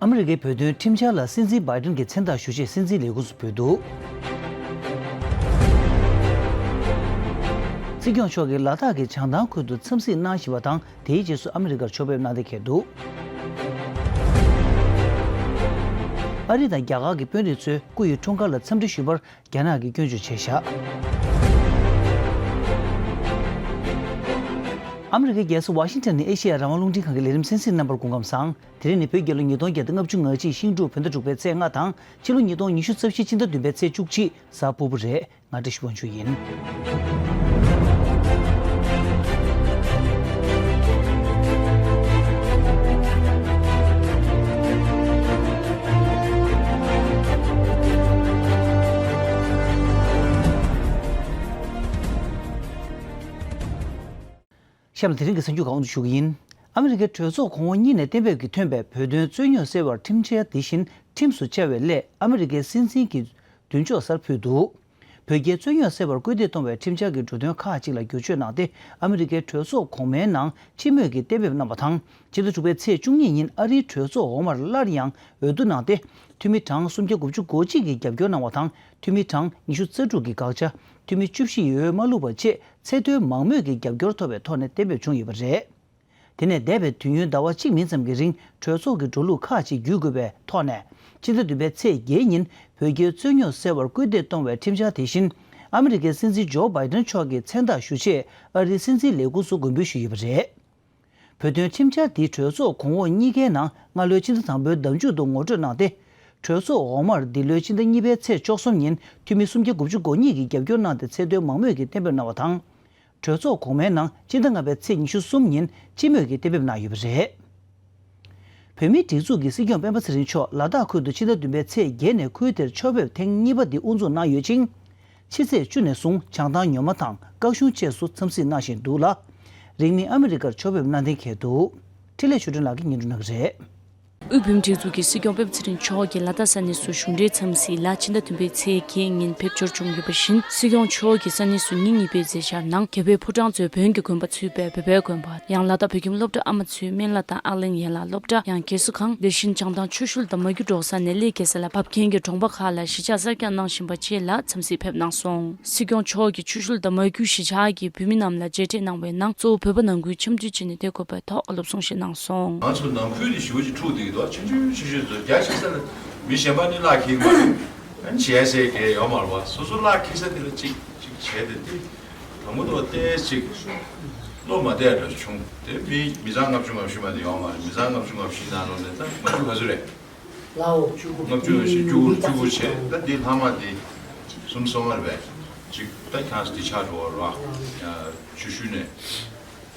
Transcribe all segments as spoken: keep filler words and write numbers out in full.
ཨ་མི་རི་ཀའི་བོད་དོན་ཁྲིམས་འཆར་ལ་སྲིད་འཛིན་བྷའི་ཏིན་གྱི་མཚན་རྟགས་ཞུ་ཆེད་སྲིད་འཛིན་ལས་ཁུངས་སུ་ཕུལ་འདུག། སྲིད་སྐྱོང་མཆོག་གིས་ལ་དྭགས་ཀྱི་བྱང་ཐང་ཁུལ་དུ་འཚམས་གཟིགས་གནང་བཞིན་པ་དང་། དེའི་རྗེས་སུ་ཨ་མི་རི་ཀར་ཕྱོགས་ཕེབས་གནང་གཏན་འཁེལ་འདུག། ཨ་རི་དང་རྒྱ་གར་གྱི་དཔོན་རིགས་ཚོས་སྐུ་ཡི་འཁྲུངས་སྐར་ལ་འཚམས་འདྲི་ཞུས་པར། རྒྱ་ནག་གིས་སྐྱོན་བརྗོད་བྱས་བཞག། ཨ་མི་རི་ཀའི་རྒྱལ་ས་ཝ་ཤིང་ཊོན་ནས་ཨེ་ཤེ་ཡ་རང་དབང་རླུང་འཕྲིན་ཁང་གི་ལས་རིམ་གསན་གཟིགས་རྣམ་པར་སྐུ་ཁམས་བཟང་། དེ་རིང་ནི་བོད་རྒྱལ་ལོ་ཉིས་སྟོང་བརྒྱ་དང་ལྔ་བཅུ་ང་གཅིག་ཤིང་འབྲུག་བོད་ཟླ་དྲུག་པའི་ཚེས་ལྔ་དང་། ཕྱི་ལོ་ཉིས་སྟོང་ཉི་ཤུ་རྩ་བཞི་ཕྱི་ཟླ་བདུན་པའི་ཚེས་བཅུ་གཅིག་གཟའ་ཕུར་བུ་རེད། ང་བཀྲ་ཤིས་དབང་ཕྱུག་ཡིན། གཤམ་ལ་དེ་རིང་གི་གསར་འགྱུར་ཁག་དབུ་འཛུགས་ཞུ་གི་ཡིན། ཨ་མི་རི་ཀའི་གྲོས་ཚོགས་གོང་འོག་གཉིས་ནས་གཏན་འབེབས་ཀྱིས་ཐོན་པའི་བོད་དོན་རྩོད་རྙོག་སེལ་བར་ཁྲིམས་འཆར་དེ་བཞིན་ཁྲིམས་སུ་བཅའ་བའི་སླད་ཨ་མི་རི་ཀའི་སྲིད་འཛིན་གྱིས་མདུན་ཅོག་སར་ཕུལ་འདུག། བོད་རྒྱའི་རྩོད་རྙོག་སེལ་བར་སྐུལ་འདེད་གཏོང་བའི་ཁྲིམས་འཆར་གྱི་འབྲུ་དོན་ཁག་ཅིག་ལ་བསྒྱུར་བཅོས་གནང་སྟེ། ཨ་མི་རི་ཀའི་གྲོས་ཚོགས་གོང་མའི་ནང་སྤྱི་མོས་ཀྱིས་གཏན་འབེབས་གནང་བ་དང་། ཕྱི་ཟླ་དྲུག་པའི་ཚེས་བཅུ་གཉིས་ཉིན་ཨ་རིའི་གྲོས་ཚོགས་འོག་མར་སླར་ཡང་འོས་བསྡུ་གནང་སྟེ། འཐུས་མི་གྲངས་སུམ་བརྒྱ་དགུ་བཅུ་གོ་གཅིག་གིས་རྒྱབ་སྐྱོར་གནང་བ་དང་། འཐུས་མི་གྲངས་ཉི་ཤུ་རྩ་དྲུག་གིས་དགག་བྱ། འཐུས་མི་བཅུ་བཞི་ཡིས་འོས་མ་བླུགས་པ་བཅས་ཚད་མཐོའི་མང་མོས་ཀྱི་རྒྱབ་སྐྱོར་ཐོབ་པའི་ཐོག་ནས་གཏན་འབེབས་བྱུང་ཡོད་པ་རེད། དེ་ནས་འདས་པའི་དུས་ཡུན་ཟླ་བ་གཅིག་མིན་ཙམ་གྱི་རིང་གྲོས་ཚོགས་ཀྱི་འགྲོ་ལུགས་ཁག་ཅིག་བརྒྱུད་དགོས་པའི་ཐོག་ནས། ཕྱི་ཟླ་བདུན་པའི་ཚེས་བརྒྱད་ཉིན་བོད་རྒྱའི་རྩོད་རྙོག་སེལ་བར་སྐུལ་འདེད་གཏོང་བའི་ཁྲིམས་འཆར་དེ་བཞིན། ཨ་མི་རི་ཀའི་སྲིད་འཛིན་ཇོ་བྷའི་ཏན་མཆོག་གི་མཚན་རྟགས་ཞུ་ཆེད་ཨ་རིའི་སྲིད་འཛིན་ལས་ཁུངས་སུ་དགོངས་འབུལ་ཞུས་ཡོད་པ་རེད། བོད་དོན་ཁྲིམས་འཆར་འདི་གྲོས་ཚོགས་གོང་འོག་གཉིས་ཀའི་ནང་སྔ་ལོའི་ཕྱི་ཟླ་དང་པོའི་ཟླ་མཇུག་ཏུ་ངོ་སྤྲོད་གནང་སྟེ། གྲོས་ཚོགས་འོག་མར་འདི་ལོའི་ཕྱི་ཟླ་གཉིས་པའི་ཚེས་བཅུ་གསུམ་ཉིན་འཐུས་མི་སུམ་བརྒྱ་དགུ་བཅུ་གོ་གཉིས་ཀྱིས་རྒྱབ་སྐྱོར་གནང་སྟེ་ཚད་མཐོའི་མང་མོས་ཀྱིས་གཏན་འབེབས་གནང་བ་དང་། གྲོས་ཚོགས་གོང་མའི་ནང་སྤྱི་ཟླ་ལྔ་པའི་ཚེས་ཉི་ཤུ་གསུམ་ཉིན་སྤྱི་མོས་ཀྱིས་གཏན་འབེབས་གནང་ཡོད་པ་རེད། བོད་མིའི་སྒྲིག་འཛུགས་ཀྱི་སྲིད་སྐྱོང་སྤེན་པ་ཚེ་རིང་མཆོག་ལ་དྭགས་ཁུལ་དུ་ཕྱི་ཟླ་བདུན་པའི་ཚེས་བརྒྱད་ནས་ཁུལ་དེར་ཕྱོགས་ཕེབས་ཐེངས་གཉིས་པ་འདི་དབུ་འཛུགས་གནང་ཡོད་ཅིང་། ཕྱི་ཚེས་བཅུ་ནས་བཟུང་བྱང་ཐང་ཉོ་མ་དང་ཀ་གཞུང་བཅས་སུ་འཚམས་གཟིགས་གནང་བཞིན་འདུག་ལ། རིང་མིན་ཨ་མི་རི་ཀར་ཕྱོགས་ཕེབས་གནང་གཏན་འཁེལ་འདུག། འཕྲིན་ལས་ཆོས་སྒྲོན་ལགས་ཀྱིས་སྙན་སྒྲོན་གནང་གི་རེད། དབུས་བོད་མིའི་སྒྲིག་འཛུགས་ཀྱི་སྲིད་སྐྱོང་སྤེན་པ་ཚེ་རིང་མཆོག་གིས་ལ་དྭགས་ས་གནས་སུ་གཞུང་འབྲེལ་འཚམས་གཟིགས་ལ་ཕྱི་ཟླ་བདུན་པའི་ཚེས་བརྒྱད་ཉིན་ཕེབས་འབྱོར་བྱུང་ཡོད་པ་བཞིན། སྲིད་སྐྱོང་མཆོག་གིས་ས་གནས་སུ་ཉིན་གཉིས་པའི་མཛད་འཆར་ནང་རྒྱ་བོད་ཕོ་བྲང་གཙོས་བོན་གྱི་དགོན་པ་ཚུད་པའི་བོད་པའི་དགོན་པ། ཡང་ལ་དྭགས་བོད་ཁྱིམ་སློབ་གྲྭ་ཨ་མ་ཚུད་སྨན་བླ་དང་ཨ་གླིང་ཡན་ལག་སློབ་གྲྭ། ཡང་རྒས་གསོ་ཁང་། དེ་བཞིན་བྱང་ཐང་ཆུ་ཤུལ་དང་མ་གྱུར་འབྲོག་ས་ནས་གླེ་རྒྱལ་ས་ལ་བབས་མཁན་གྱི་གྲོང་པ་ཁག་ལ་གཞིས་ཆགས་གསར་རྒྱག་གནང་བཞིན་པ་བཅས་ལ་འཚམས་གཟིགས་ཕེབས་གནང་སོང་། སྲིད་སྐྱོང་མཆོག་གིས་ཆུ་ཤུལ་དང་མ་གྱུར་གཞིས་ཆགས་ཀྱི་བོད་མི་རྣམས་ལ་མཇལ་འཕྲད་གནང་བའི་ནང་གཙོ་བོ་བོད་པ་ནང་ཁུལ་འཆམ་མཐུན་བྱས་ནས་བསྡད་དགོས་པའི་ཐོག་བཀའ་སློབ་གསུང་བཤད་གནང་སོང་། ང་ཚོ་ནང་ཁུལ་དེ་ཞེ་པོ་ཅིག་འཁྲུག་བསྡད་ཀྱི་འདུག་ཆུང་ཆུང་ཆུང་ཆུང་ཚོ་རྒྱ་ཆེ་ས་ལ་མི་གཞན་པ་ནི་གླགས་འཁེལ་གྱི་མ་རེད། ཨ་ནི་བྱས་ཟེར་མཁན་ཡོད་མ་རེད་བ། སོ་སོ་གླགས་འཁེལ་ས་དེ་ལ་ཅིག་ཅིག་བྱས་ཏེ་དེ་དང་པོ་དེ་ཏོག་ཙམ་ཅིག་བློ་མ་བདེ་འདྲ་བྱུང་། དེ་མི་མི་ཚང་ལྔ་བཅུ་ང་བཞི་མ་དེ་ཡོད་མ་རེད། མི་ཚང་ལྔ་བཅུ་ང་བཞི་ནང་ལོགས་ནས་ད་ལྔ་བཅུ་ག་ཚོད་རེད། ལའོ། ལྔ་བཅུ་ང་བཞི་བཅུ་དགུ་བཅུ་དགུ་བྱས། ད་འདི་ལྷག་མ་འདི་གསུམ་སོང་བ་རེད་པས། ཅིག་ད་ཁྱང་སི་འདི་ཆགས་འགྲོ་བ་རེད་བ། ཡ་ཆུ་ཤུལ་ནས་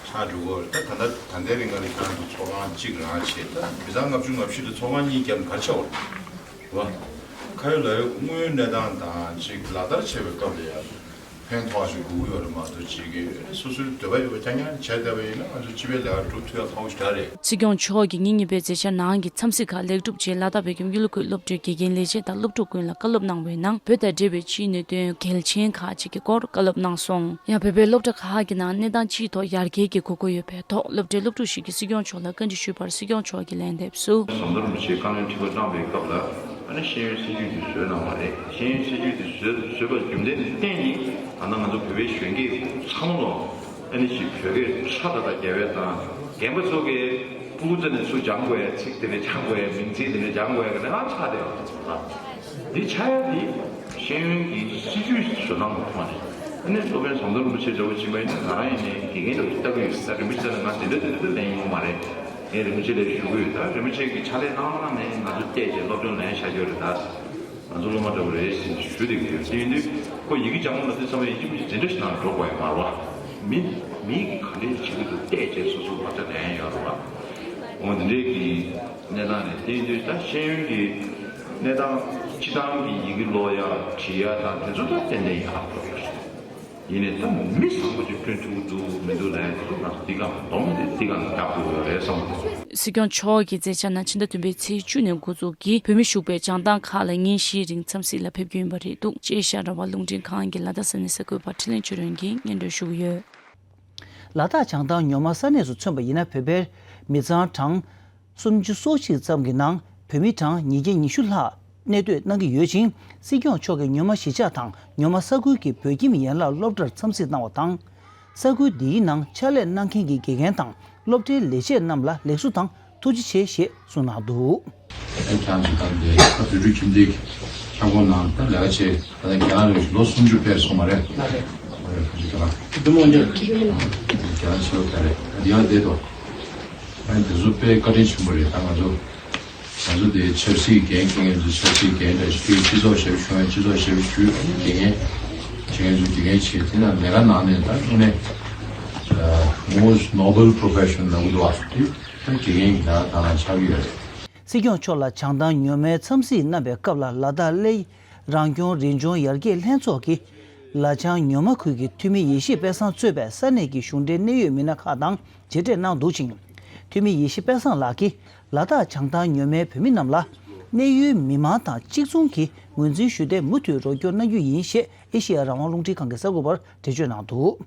ཆགས་འགྲོ་གི་རེད། ད་ད་ལྟ་ད་ལྟའི་རིང་ག་ལ་ཁྱང་དུ་ཚོགས་ཁང་གཅིག་རང་བྱས། ད་མི་ཚང་ལྔ་བཅུ་ང་བཞི་དང་ཚོགས་ཁང་གཉིས་བརྒྱབ་ནས་ག་རེ་ཆགས་པ་རེད་བ། ཁ་ཡོད་ལག་ཡོད་དངུལ་གནས་སྟངས་དང་ཅིག་ལག་བསྟར་བྱེད་པའི་སྐབས་ལ་ཡང་ཕན་ཐོགས་ཤིག་དགོས་ཀྱི་ཡོད་རེད་མ་གཏོགས། ཅིག་གིས་སོ་སོའི་འདོད་པ་ཡོད་པ་རྐྱང་རྐྱང་བྱས་བསྡད་པ་ཡིན་ན་ང་ཚོ་སྤྱི་པའི་ལས་ཀ་སྒྲུབ་ཐུབ་ཡག་ཁག་པོ་ཞིག་རེད། སྲིད་སྐྱོང་མཆོག་གིས་ཉིན་གཉིས་པའི་མཛད་འཆར་ནང་གི་འཚམས་གཟིགས་ཁག་ལེགས་གྲུབ་རྗེས་ལ་དྭགས་བོད་ཁྱིམ་གཡུ་ལོ་ཁུལ་སློབ་གྲྭའི་དགེ་རྒན་ལས་བྱེད་དང་སློབ་ཕྲུག་ཀུན་ལ་བཀའ་སློབ་གནང་བའི་ནང་བོད་དང་འབྲེལ་བའི་སྤྱིའི་གནད་དོན་གལ་ཆེན་ཁག་ཅིག་གི་སྐོར་བཀའ་སློབ་གནང་སོང་། ཡང་བོད་པའི་སློབ་གྲྭ་ཁག་གི་ནང་གནས་སྟངས་སྤྱིའི་ཐོག་ཡར་རྒྱས་ཀྱི་དགོས་མཁོ་ཡོད་པའི་ཐོག་སློབ་གྲྭའི་སློབ་ཕྲུག་ཞིག་གིས་སྲིད་སྐྱོང་མཆོག་ལ་བཀའ་འདྲི་ཞུས་པར་སྲིད་སྐྱོང་མཆོག་གིས་ལན་འདེབས་སུ། ཟམ་གདོང་རིན་པོ་ཆེས་བཀའ་བློན་ཁྲི་པ་བསྐྱངས་པའི་སྐབས་ལ་ཨ་ནི་ཤེས་ཡོན་སྲིད་བྱུས་དེ་བཟོས་གནང་བ་རེད། ཤེས་ཡོན་སྲིད་བྱུས་དེ་བཟོས་བཟོས་པ་རྒྱུ་མཚན་དེ་བརྟེན་ནས་ད་ལྟ་ང་ཚོ་བོད་པའི་གཞོན་སྐྱེས་ཚང་མ་ལོ་ཨ་ནི་ཅིག་བོད་སྐད་ཧྲ་ཏག་ཏག་རྒྱབ་ཡས་དང་། རྒན་པ་ཚོ་གིས་སྤུ་གུ་རྩ་ནས་ཚུར་སྦྱང་དགོས་ཡ། ཚིག་དེ་འདྲ་སྦྱང་དགོས་ཡ། མིང་ཚིག་དེ་འདྲ་སྦྱང་དགོས་ཡ་གི་ནང་ཆགས་བསྡད་ཡོད་རེད། འདི་ཆགས་ཡ་འདི་ཤེས་ཡོན་གྱི་སྲིད་བྱུས་བཟོ་སྟངས་ཀྱི་ཐོག་ནས། ཨ་ནི་སློབ་དཔོན་ཟམ་གདོང་རིན་པོ་ཆེ་འདྲ་བོ་ཅིག་མ་ཡིན་ན་ང་རང་ཡིན་ནའི་དགེ་རྒན་འདྲ་བོ་ཅིག་ལྟ་གི་ཡོད། ད་རིན་པོ་ཆེ་ལ་ང་དེ་འདྲ་དེ་འདྲ་ལན་ཡོང་མ་རེད། ངས་རིན་པོ་ཆེ་ལ་ཞུ་གི་ཡོད། ད་རིན་པོ་ཆེ་གིས་ཕྱག་ལས་གནང་མ་གནང་ནས་ང་ཚོ་བལྟས་བྱས་སློབ་སྦྱོང་ལེན་བྱ་རྒྱུ་རེད། ད་ང་ཚོ་སློབ་མ་འདྲ་བོ་རེད་ཟེར་ཞུ་བསྡད་ཀྱི་ཡོད། དེ་ཡིན་དུས་ཁོ་ཡི་གེ་སྦྱང་མ་ཐུབ་ཙམ་པ་ཡིན་གཅིག་མིན་གཅིག་འཛིན་གྲྭ་ཞིག་ནང་འགྲོ་དགོས་ཡོད་མ་རེད་བ། མི་མི་གིས་ག་འདྲས་བྱེད་ཀྱི་འདུག་བལྟས་བྱས་སོ་སོ་བག་ཆགས་ལེན་ཡོད་རེད་བ། འོ་འདི་འདྲས་ཀྱི་གནས་སྟངས་རེད། དེ་ཡིན་དུས་ད་ཤེས་ཡོན་གྱི་གནས་སྟངས་སྤྱི་བཏང་གི་ཡི་གེ་ཀློག་ཡ་བྲིས་ཡ་དང་དེ་ཚོ་ད་ཏན་ཏན་ཡག་པོ་ཡོད་རེད། ཡིན་ནའི་ད་མི་བཟང་པོ་ཅིག་བསྐྲུན་ཐུབ་ཀྱི་འདུག་མི་འདུག་ལབ་ཡ་དེ་ཚོ་ང་ཚོ་འདི་ག་ནས་སྡོམ་སྟེ་འདི་ག་ནས་རྒྱག་དགོས་ཡོད་རེད་བསམ་གྱི་འདུག། སྲིད་སྐྱོང་མཆོག་གི་མཛད་འཆར་ནང་ཕྱི་ཟླ་བདུན་པའི་ཚེས་བཅུ་ནས་འགོ་འཛུགས་ཀྱིས་བོད་མི་བཞུགས་པའི་བྱང་ཐང་ཁག་ལ་ཉིན་བཞིའི་རིང་འཚམས་གཟིགས་ལ་ཕེབས་རྒྱུ་ཡིན་པ་རེད་འདུག། ཅེས་ཤར་རང་དབང་རླུང་འཕྲིན་ཁང་གི་ལ་དྭགས་ས་གནས་གསར་འགོད་པ་འཕྲིན་ལས་ཆོས་སྒྲོན་གྱིས་སྙན་སྒྲོན་ཞུ་གི་ཡོད། ལ་དྭགས་བྱང་ཐང་ཉོ་མ་ས་གནས་སུ་མཚོན་པ་ཡིན་ན་བོད་པའི་མི་ཚང་གྲངས་སུམ་ཅུ་སོ་གཅིག་ཙམ་གྱི་ནང་ བོད་མི་གྲངས་ཉིས་བརྒྱ་ཉི་ཤུ་ལྷག་གནས་སྡོད་གནང་གི་ཡོད་ཅིང་། སྲིད་སྐྱོང་མཆོག་གིས་ཉོ་མ་གཞིས་ཆགས་དང་ཉོ་མ་ས་ཁུལ་གྱི་བོད་ཁྱིམ་ཡན་ལག་སློབ་གྲྭར་འཚམས་གཟིགས་གནང་བ་དང་། ས་ཁུལ་འདིའི་ནང་ཕྱག་ལས་གནང་མཁན་གྱི་དགེ་རྒན་དང་སློབ་གྲྭའི་ལས་བྱེད་རྣམས་ལ་ལེགས་སོ་དང་ཐུགས་རྗེ་ཆེ་ཞེས་གསུངས་གནང་འདུག། ཁྱེད་རང་ཚོ་ད་འདི་ད་བོད་ཕྲུག་ཁྱིམ་སྡེའི་ཁྱབ་ཁོངས་ནང་ད་ལས་ཀ་བྱེད་ད་ལྟ་རྒན་ལགས་ལོ་སུམ་ཅུ་ཕེབས་སོང་མ་རེད། ཨ་རེད། ཁོང་ཚོ་རྒན་ལགས་རྒན་ལགས་ཕྱི་ལོགས་ད་རེད། འདི་ཡང་བསྡད་དོ། ཨ་ནི་དེ་ཚོ་དཔེ་བཀའ་དྲིན་ཆེན་པོ་རེད། ད་ང་ཚོ་ང་ཚོ་དེ་ཆབ་སྲིད་འགན་འཁྱེར་མཁན་ཚོ་ཆབ་སྲིད་འགན་འདྲ་ཞིག་སྤྱི་ཚོགས་ཞབས་ཞུ་མཁན་སྤྱི་ཚོགས་ཞབས་ཞུ་དགེ་རྒན་བྱེད་མཁན་ཚོ་དགེ་རྒན་བྱེད། དེ་ན་ལས་ཀ་ནང་ནས་ད་དངོས་གནས་most noble profession ལབ་དགོས་འདུག་ཨ། དེ་ད་དགེ་རྒན་གྱི་ལས་ཀ་ནང་ཆགས་ཀྱི་ཡོད་རེད། སྲིད་སྐྱོང་མཆོག་ལ་བྱང་ཐང་ཉོ་མའི་འཚམས་གཟིགས་གནང་བའི་སྐབས་ལ། ལ་དྭགས་གླེ་རང་སྐྱོང་རི་ལྗོངས་ཡར་རྒྱས་ལྷན་ཚོགས་ཀྱི་ལ་བྱང་ཉོ་མ་ཁུལ་གྱི་འཐུས་མི་ཡེ་ཤེས་དཔལ་བཟང་གཙོས་པའི་ས་གནས་ཀྱི་གཞུང་འབྲེལ་གནད་ཡོད་མི་སྣ་ཁག་དང་མཇལ་འཕྲད་གནང་འདུག་ཅིང་། འཐུས་མི་ཡེ་ཤེས་དཔལ་བཟང་ལགས་ཀྱིས་ལ་དྭགས་བྱང་ཐང་ཉོ་མའི་བོད་མི་རྣམས་ལ་གནས་ཡུལ་མི་མང་དང་གཅིག་མཚུངས་ཀྱི་ངོས་འཛིན་ཞུ་ཐབས་མུ་མཐུད་རོགས་སྐྱོར་གནང་རྒྱུ་ཡིན་ཞེས་ཨེ་ཤེ་ཡ་རང་དབང་རླུང་འཕྲིན་ཁང་གི་གསར་འགོད་པར་འགྲེལ་བརྗོད་གནང་འདུག།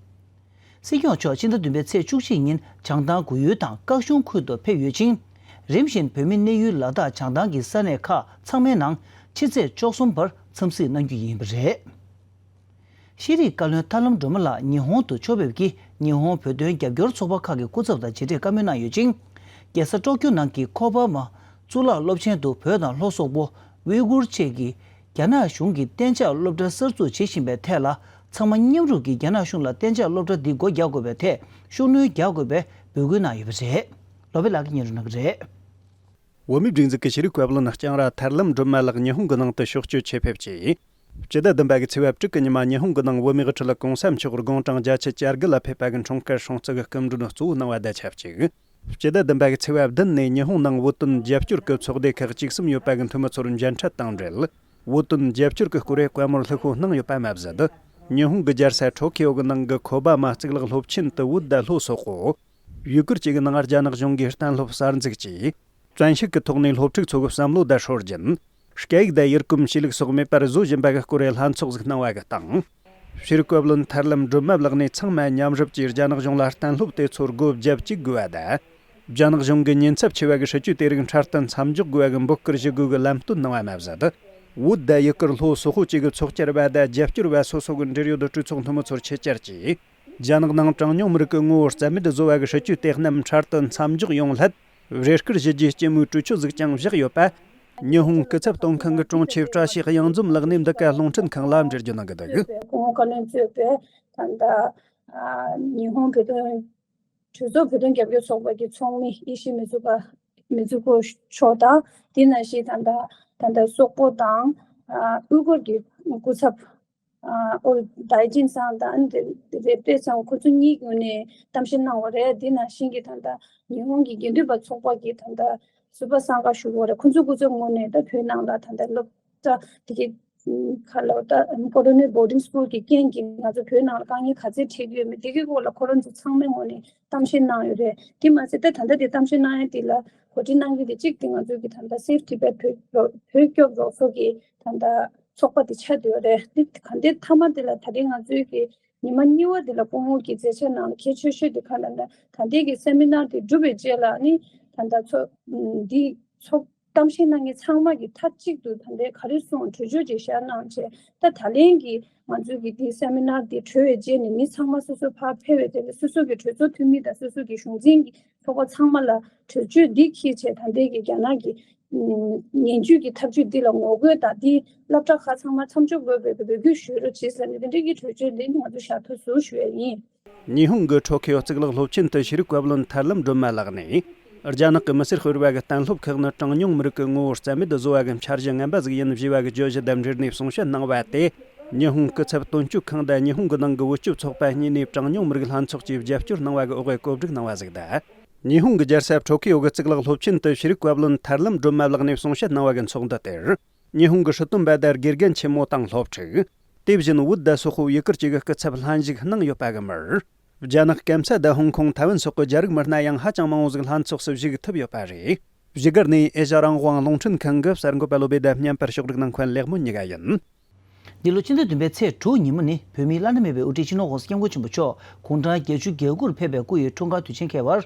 སྲིད་སྐྱོང་མཆོག་ཕྱི་ཟླ་བདུན་པའི་ཚེས་བཅུ་གཅིག་ཉིན་བྱང་ཐང་གོ་ཡུལ་དང་ཀག་གཞུང་ཁུལ་དུ་ཕེབས་ཡོད་ཅིང་། རིམ་བཞིན་བོད་མི་གནས་ཡུལ་ལ་དྭགས་བྱང་ཐང་གི་ས་གནས་ཁག་ཚང་མའི་ནང་ཕྱི་ཚེས་བཅུ་གསུམ་བར་འཚམས་གཟིགས་གནང་རྒྱུ་ཡིན་པ་རེད། ཤེས་རིག་བཀའ་བློན་ཐར་ལམ་སྒྲོལ་མ་ལགས་ཉི་ཧོང་དུ་ཕྱོགས་ཕེབས་ཀྱིས་ཉི་ཧོང་བོད་དོན་རྒྱབ་སྐྱོར་ཚོགས་པ་ཁག་གི་སྐུ་ཚབ་དང་མཇལ་འཕྲད་བཀའ་མོལ་གནང་ཡོད་ཅིང་། རྒྱལ་ས་ཀྲོ་ཀྱོ་ནང་གི་ཁོ་པ་མ་གཙུག་ལག་སློབ་ཆེན་དུ་བོད་དང་ལྷོ་སོག་པོ། ཝི་གུར་བཅས་ཀྱི་རྒྱ་ནག་གཞུང་གིས་གཏན་འཇགས་སློབ་གྲྭ་གསར་འཛུགས་བྱེད་བཞིན་པའི་ཐད་ལ། ཚང་མ་མཉམ་རུབ་ཀྱིས་རྒྱ་ནག་གཞུང་ལ་གཏན་འཇགས་སློབ་གྲྭ་འདི་སྒོ་རྒྱག་དགོས་པའི་ཐད་ཤུགས་སྣོན་རྒྱག་དགོས་པའི་འབོད་སྐུལ་གནང་ཡོད་པ་རེད། བློ་བྷེ་ལགས་ཀྱིས་སྙན་སྒྲོན་གནང་གི་རེད། བོད་མིའི་སྒྲིག་འཛུགས་ཀྱི་ཤེས་རིག་བཀའ་བློན་ལྕང་ར་ཐར་ལམ་སྒྲོལ་མ་ལགས་ཉི་ཧོང་གི་ནང་དུ་ཕྱོགས་བསྐྱོད་ཆེད་ཕེབས་རྗེས། སྤྱི་ཟླ་བདུན་པ་གི་ཚེས་པ་དྲུག་གི་ཉི་མ་ཉི་ཧོང་གི་ནང་བོད་མིའི་དབུ་ཁྲིད་གོང་ས་མཆོག་དགུང་གྲངས་བརྒྱད་ཅུ་གྱ་དགུ་ལ་ཕེབས་པ་གི་འཁྲུངས་སྐར་སྲུང་བརྩི་གི་སྐུ་མགྲོན་གཙོ་བོ་གནང་བ་དང་ཆབས་ཅིག། སྤྱི་ཟླ་བདུན་པ་གི་ཚེས་པ་བདུན་ནས་ཉི་ཧོང་ནང་བོད་དོན་རྒྱབ་སྐྱོར་གྱི་ཚོགས་སྡེ་ཁག་བཅུ་གསུམ་ཡོད་པ་གི་འཐུས་མི་ཚོར་མཇལ་འཕྲད་དང་འབྲེལ། བོད་དོན་རྒྱབ་སྐྱོར་གྱི་སྐོར་བཀའ་མོལ་ལྷུག་པོ་གནང་ཡོད་པ་མ་ཟད། ཉི་ཧོང་གི་རྒྱལ་ས་ཊོ་ཁི་ཡོ་གི་ནང་གི་ཁོ་བ་མ་གཙུག་ལག་སློབ་ཆེན་དུ་བོད་དང་ལྷོ་སོག་པོ། ཡུ་གུར་བཅས་ཀྱི་ནང་རྒྱ་ནག་གཞུང་གིས་གཏན་སློབ་གསར་འཛུགས་ཀྱིས། བཙན་ཤུགས་ཀྱི་ཐོག་ནས་སློབ་ཕྲུག་ཚོ་གི་བསམ་བློ་དང་སྲོལ་རྒྱུན། སྐད་ཡིག་དང་ཡུལ་གོམས་གཤིས་ལུགས་སོགས་མེད་པར་བཟོ་བཞིན་པ་གི་སྐོར་ལྷན་ཚོགས་ཟིག་གནང་བ་གི་སྟེང་། ཤེས་རིག་བཀའ་བློན་ཐར་ལམ་སྒྲོལ་མ་ལགས་ནས་ཚང་མ་མཉམ་རུབ་ཀྱིས་རྒྱ་ནག་གཞུང་ལ་གཏན་སློབ་དེ་ཚོར་སྒོ་བརྒྱབ་བཅུག་དགོས་པ་དང་། རྒྱ་ནག་གཞུང་གི་ཉེན་ཚབས་ཆེ་བ་གི་སྲིད་ཇུས་དེ་རིགས་འཕྲལ་དུ་མཚམས་འཇོག་དགོས་པ་གི་འབོད་སྐུལ་ཞུ་དགོས་གི་ལམ་སྟོན་གནང་བ་མ་ཟད། བོད་དང་ཡུ་གུར་ལྷོ་སོག་པོ་བཅས་ཀྱི་ཚོགས་བཅར་བ་དང་རྒྱབ་སྐྱོར་བ་སོ་སོ་གི་འབྲེལ་ཡོད་གྲོས་ཚོགས་འཐུས་མི་ཚོར་ཆེད་བཅར་གྱིས། རྒྱ་ནག་ནང་གྲངས་ཉུང་མི་རིགས་ཀྱི་ངོ་བོ་རྩ་མེད་བཟོ་བ་གི་སྲིད་ཇུས་དེ་རྣམས་འཕྲལ་དུ་མཚམས་འཇོག་ཡོང་སླད། རེ་སྐུལ་ཞུ་རྒྱུའི་སྤྱི་མོས་གྲོས་ཆོད་ཟིག་ཀྱང་བཞག་ཡོད་པ། ཉི་ཧོང་སྐུ་ཚབ་གཏོང་མཁན་གྱི་དྲུང་ཆེ་བཀྲ་ཤིས་གཡང་འཛོམས་ལགས་ནས་འདི་ག་རླུང་འཕྲིན་ཁང་ལ་འགྲེལ་བརྗོད་གནང་གི་འདུག། སྐུ་ངོ་བཀའ་བློན་གཙོས་པའི་ད་ལྟ་ཉི་ཧོང་བོད་དོན་གྲོས་ཚོགས་བོད་དོན་རྒྱབ་སྐྱོར་ཚོགས་པ་གི་ཚོགས་མི་ཡེ་ཤེས་མི་ཚུགས་པ་མི་ཚུགས་པོ་མཆོག་དང་། དེ་ནང་བཞིན་ད་ལྟ་ད་ལྟ་སོག་པོ་དང་ཨུ་གུར་གྱི་སྐུ་ཚབ། ཨོ་དའི་ཅིན་ཚང་དང་རེབ་ཏེ་ཚང་ཁོ་ཚོ་གཉིས་ཀྱི་ངོས་ནས་གཏམ་བཤད་གནང་བ་རེད། དེ་ནང་བཞིན་གྱི་ད་ལྟ་ཉི་ཧོང་གི་དགེ་འདུན་པ་ཚོགས་པ་གི་ད་ལྟ་ཟུར་པ་གསར་འགོད་ཞུ་བ་རེད། ཁོ་ཚོ་སྐུ་ཚབ་ངོས་ནས་ད་བོད་ནང་ལ་ད་ལྟ་སློབ་གྲྭ་དེ་གི་ཁ་ལོ་ད་ཀོ་ལོ་ནི་བོར་ཌིང་སི་ཀུལ་གྱི་རྐྱེན་གྱིས་ང་ཚོ་བོད་ནང་ལ་དཀའ་ངལ་ག་ཚད་འཕྲད་ཀྱི་ཡོད་མེད་དེ་གི་སྐོར་ལ་ཁོ་རང་ཚོ་ཚང་མའི་ངོས་ནས་གཏམ་བཤད་གནང་ཡོད་རེད། དེ་མ་ཟད་ད་ད་ལྟ་དེ་གཏམ་བཤད་གནང་ཡ་དེ་ལ་གོ་སྒྲིག་གནང་མཁན་དེ་གཅིག་དེ་ང་ཚོ་གི་ད་ལྟ་སེབ་ཊི་བེད་བོད་བོད་སྐྱོབ་རོགས་ཚོགས་ཀྱི་ད་ལྟ་ཚོགས་པ་དེ་ཆགས་བསྡད་ཡོད་རེད། དེ་ག་འདྲའི་མཐའ་མ་དེ་ལ་ད་རེས་ང་ཚོའི་གི་ཉི་མ་གཉིས་པ་དེ་ལ་སྐུ་ངོ་གི་མཛད་འཆར་ནང་ལ་གལ་ཆེ་ཤོས་དེ་ག་ལ་ན་ད་ལྟའི་གི་སེ་མི་ནར་དེ་གྲུབ་པའི་རྗེས་ལ་ནི་ད་ལྟ་ཚོགས་འདི་ཚོགས་གཏམ་བཤད་གནང་མཁན་ཚང་མ་གི་མཐའ་གཅིག་ཏུ་ད་ལྟའི་ག་རེ་གསུངས་གྲོས་ཆོད་ཅིག་བཞག་གནང་བྱས། ད་ད་ལན་གྱི་ང་ཚོའི་གི་འདི་སེ་མི་ནར་འདི་གྲོལ་བའི་རྗེས་ནས་མི་ཚང་མ་སོ་སོ་ཕར་ཕེབས་པའི་དེ་ལ་སོ་སོ་གི་གྲོས་ཚོགས་འཐུས་མི་དང་སོ་སོ་གི་གཞུང་འཛིན་གྱི་ཚོགས་པ་ཚང་མ་ལ་གྲོས་ཆོད་འདི་འཁྱེར་བྱས་ད་ལྟའི་གི་རྒྱ་ནག་གི་ངན་ཇུས་ཀྱི་ཐབས་ཇུས་འདི་ལ་ངོ་རྒོལ་དང་འདི་སློབ་གྲྭ་ཁག་ཚང་མ་མཚམས་འཇོག་དགོས་པའི་འབོད་སྐུལ་ཞུ་རོགས་བྱེད་ཟེར་ནས་དེ་འདྲའི་གི་གྲོས་ཆོད་འདི་ང་ཚོ་བཞག་ཐུབ་བཟོ་ཞུ་ཡ་ཡིན། ཉི་ཧོང་གི་ཊོ་ཁི་ཡོ་གཙུག་ལག་སློབ་ཆེན་དུ་ཤེས་རིག་བཀའ་བློན་ཐར་ལམ་སྒྲོལ་མ་ལགས་ནས། རྒྱ་ནག་གི་མི་སེར་སྤེལ་བ་གི་གཏན་སློབ་ཁག་ནི་གྲངས་ཉུང་མི་རིགས་ཀྱི་ངོ་བོ་རྩ་མེད་བཟོ་བ་གི་འཆར་གཞི་ངན་པ་ཟིག་ཡིན་ཞེས་པ་གི་བརྗོད་གཞི་དང་འབྲེལ་ནས་གསུང་བཤད་གནང་བ་དེ། ཉི་ཧོང་སྐུ་ཚབ་དོན་གཅོད་ཁང་དང་ཉི་ཧོང་གི་ནང་གི་བུ་སྐྱོབ་ཚོགས་པ་གཉིས་ནས་གྲངས་ཉུང་མི་རིགས་ལྷན་ཚོགས་ཀྱིས་རྒྱབ་སྐྱོར་གནང་བ་གི་འོག་གི་གོ་སྒྲིག་གནང་བ་ཟིག་དང་། ཉི་ཧོང་གི་རྒྱལ་ས་ཊོ་ཁི་ཡོ་གི་གཙུག་ལག་སློབ་ཆེན་དུ་ཤེས་རིག་བཀའ་བློན་ཐར་ལམ་སྒྲོལ་མ་ལགས་ནས་གསུང་བཤད་གནང་བ་གི་ཚོགས་འདུ་དེར། ཉི་ཧོང་གི་སྲིད་དོན་པ་དང་དགེ་རྒན་ཆེན་མོ་དང་སློབ་ཕྲུག། དེ་བཞིན་བོད་དང་སོག་པོ་ཡུ་གུར་བཅས་ཀྱི་སྐུ་ཚབ་ལྷན་ཞུགས་གནང་ཡོད་པ་གི་མིར། རྒྱ་ནག་སྐམ་ས་དང་ཧོང་ཀོང་ཐའེ་ཝན་སོགས་ཀྱི་རྒྱ་རིགས་མི་སྣ་ཡང་ཧ་ཅང་མང་བོ་ཟིག་ལྷན་ཚོགས་སུ་ཞུགས་ཐུབ་ཡོད་པ་རེད། བཞུགས་སྒར་ནས་ཨེ་ཤ་རང་དབང་རླུང་འཕྲིན་ཁང་གི་གསར་འགོད་པ་བློ་བྷེ་དང་མཉམ་པར་ཕྱོགས་སྒྲིག་གནང་མཁན་ལེགས་མོ་གཉིས་ཀ་ཡིན། འདི་ལོ་ཕྱི་ཟླ་བདུན་པའི་ཚེས་དྲུག་ཉིན་མོ་ནི་བོད་མིའི་བླ་ན་མེད་པའི་དབུ་ཁྲིད་སྤྱི་ནོར་༸གོང་ས་༸སྐྱབས་མགོན་ཆེན་པོ་མཆོག་དགུང་གྲངས་བརྒྱད་ཅུ་གྱ་དགུར་ཕེབས་པའི་སྐུ་ཡི་འཁྲུངས་སྐར་དུས་ཆེན་འཁེལ་བར།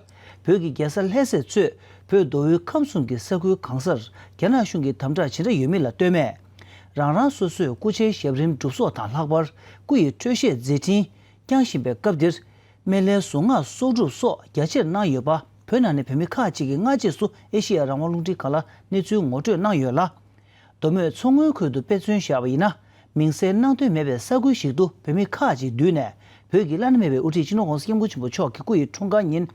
བོད་ཀྱི་རྒྱལ་ས་ལྷ་སའི་གཙོས་བོད་མདོ་དབུས་ཁམས་གསུམ་གྱི་ས་ཁུལ་གང་སར་རྒྱ་ནག་གཞུང་གིས་དམ་དྲག་ཇི་འདྲ་ཡོད་མེད་ལ་ལྟོས་མེད། རང་རང་སོ་སོས་སྐུ་ཕྱྭའི་ཞབས་རིམ་སྒྲུབ་སོགས་དང་ལྷག་པར་སྐུ་ཡི་འཕྲོད་བཞེས་མཛད་འཕྲིན་བསྐྱངས་བཞིན་པའི་སྐབས་འདིར། སྨན་བླའི་གཟུངས་སྔགས་གསོག་སྒྲུབ་སོགས་རྒྱ་ཆེར་གནང་ཡོད་པ། བོད་ནང་ནས་བོད་མི་ཁག་ཅིག་གིས་སྔ་རྗེས་སུ་ཨེ་ཤེ་ཡ་རང་དབང་རླུང་འཕྲིན་ཁང་ལ་གནས་ཚུལ་ངོ་སྤྲོད་གནང་ཡོད་ལ། མདོ་སྨད་མཚོ་སྔོན་ཁུལ་དུ་དཔེ་མཚོན་བཞག་པ་ཡིན་ན། མིང་གསལ་གནང་འདོད་མེད་པའི་ས་ཁུལ་ཞིག་ཏུ་བོད་མི་ཁག་ཅིག་འདུས་ནས། བོད་ཀྱི་བླ་ན་མེད་པའི་དབུ་ཁྲིད་སྤྱི་ནོར་༸གོང་ས་༸སྐྱབས་མགོན་ཆེན་པོ་མཆོག་གི་སྐུ་ཡི་འཁྲུངས་སྐར་ཉིན།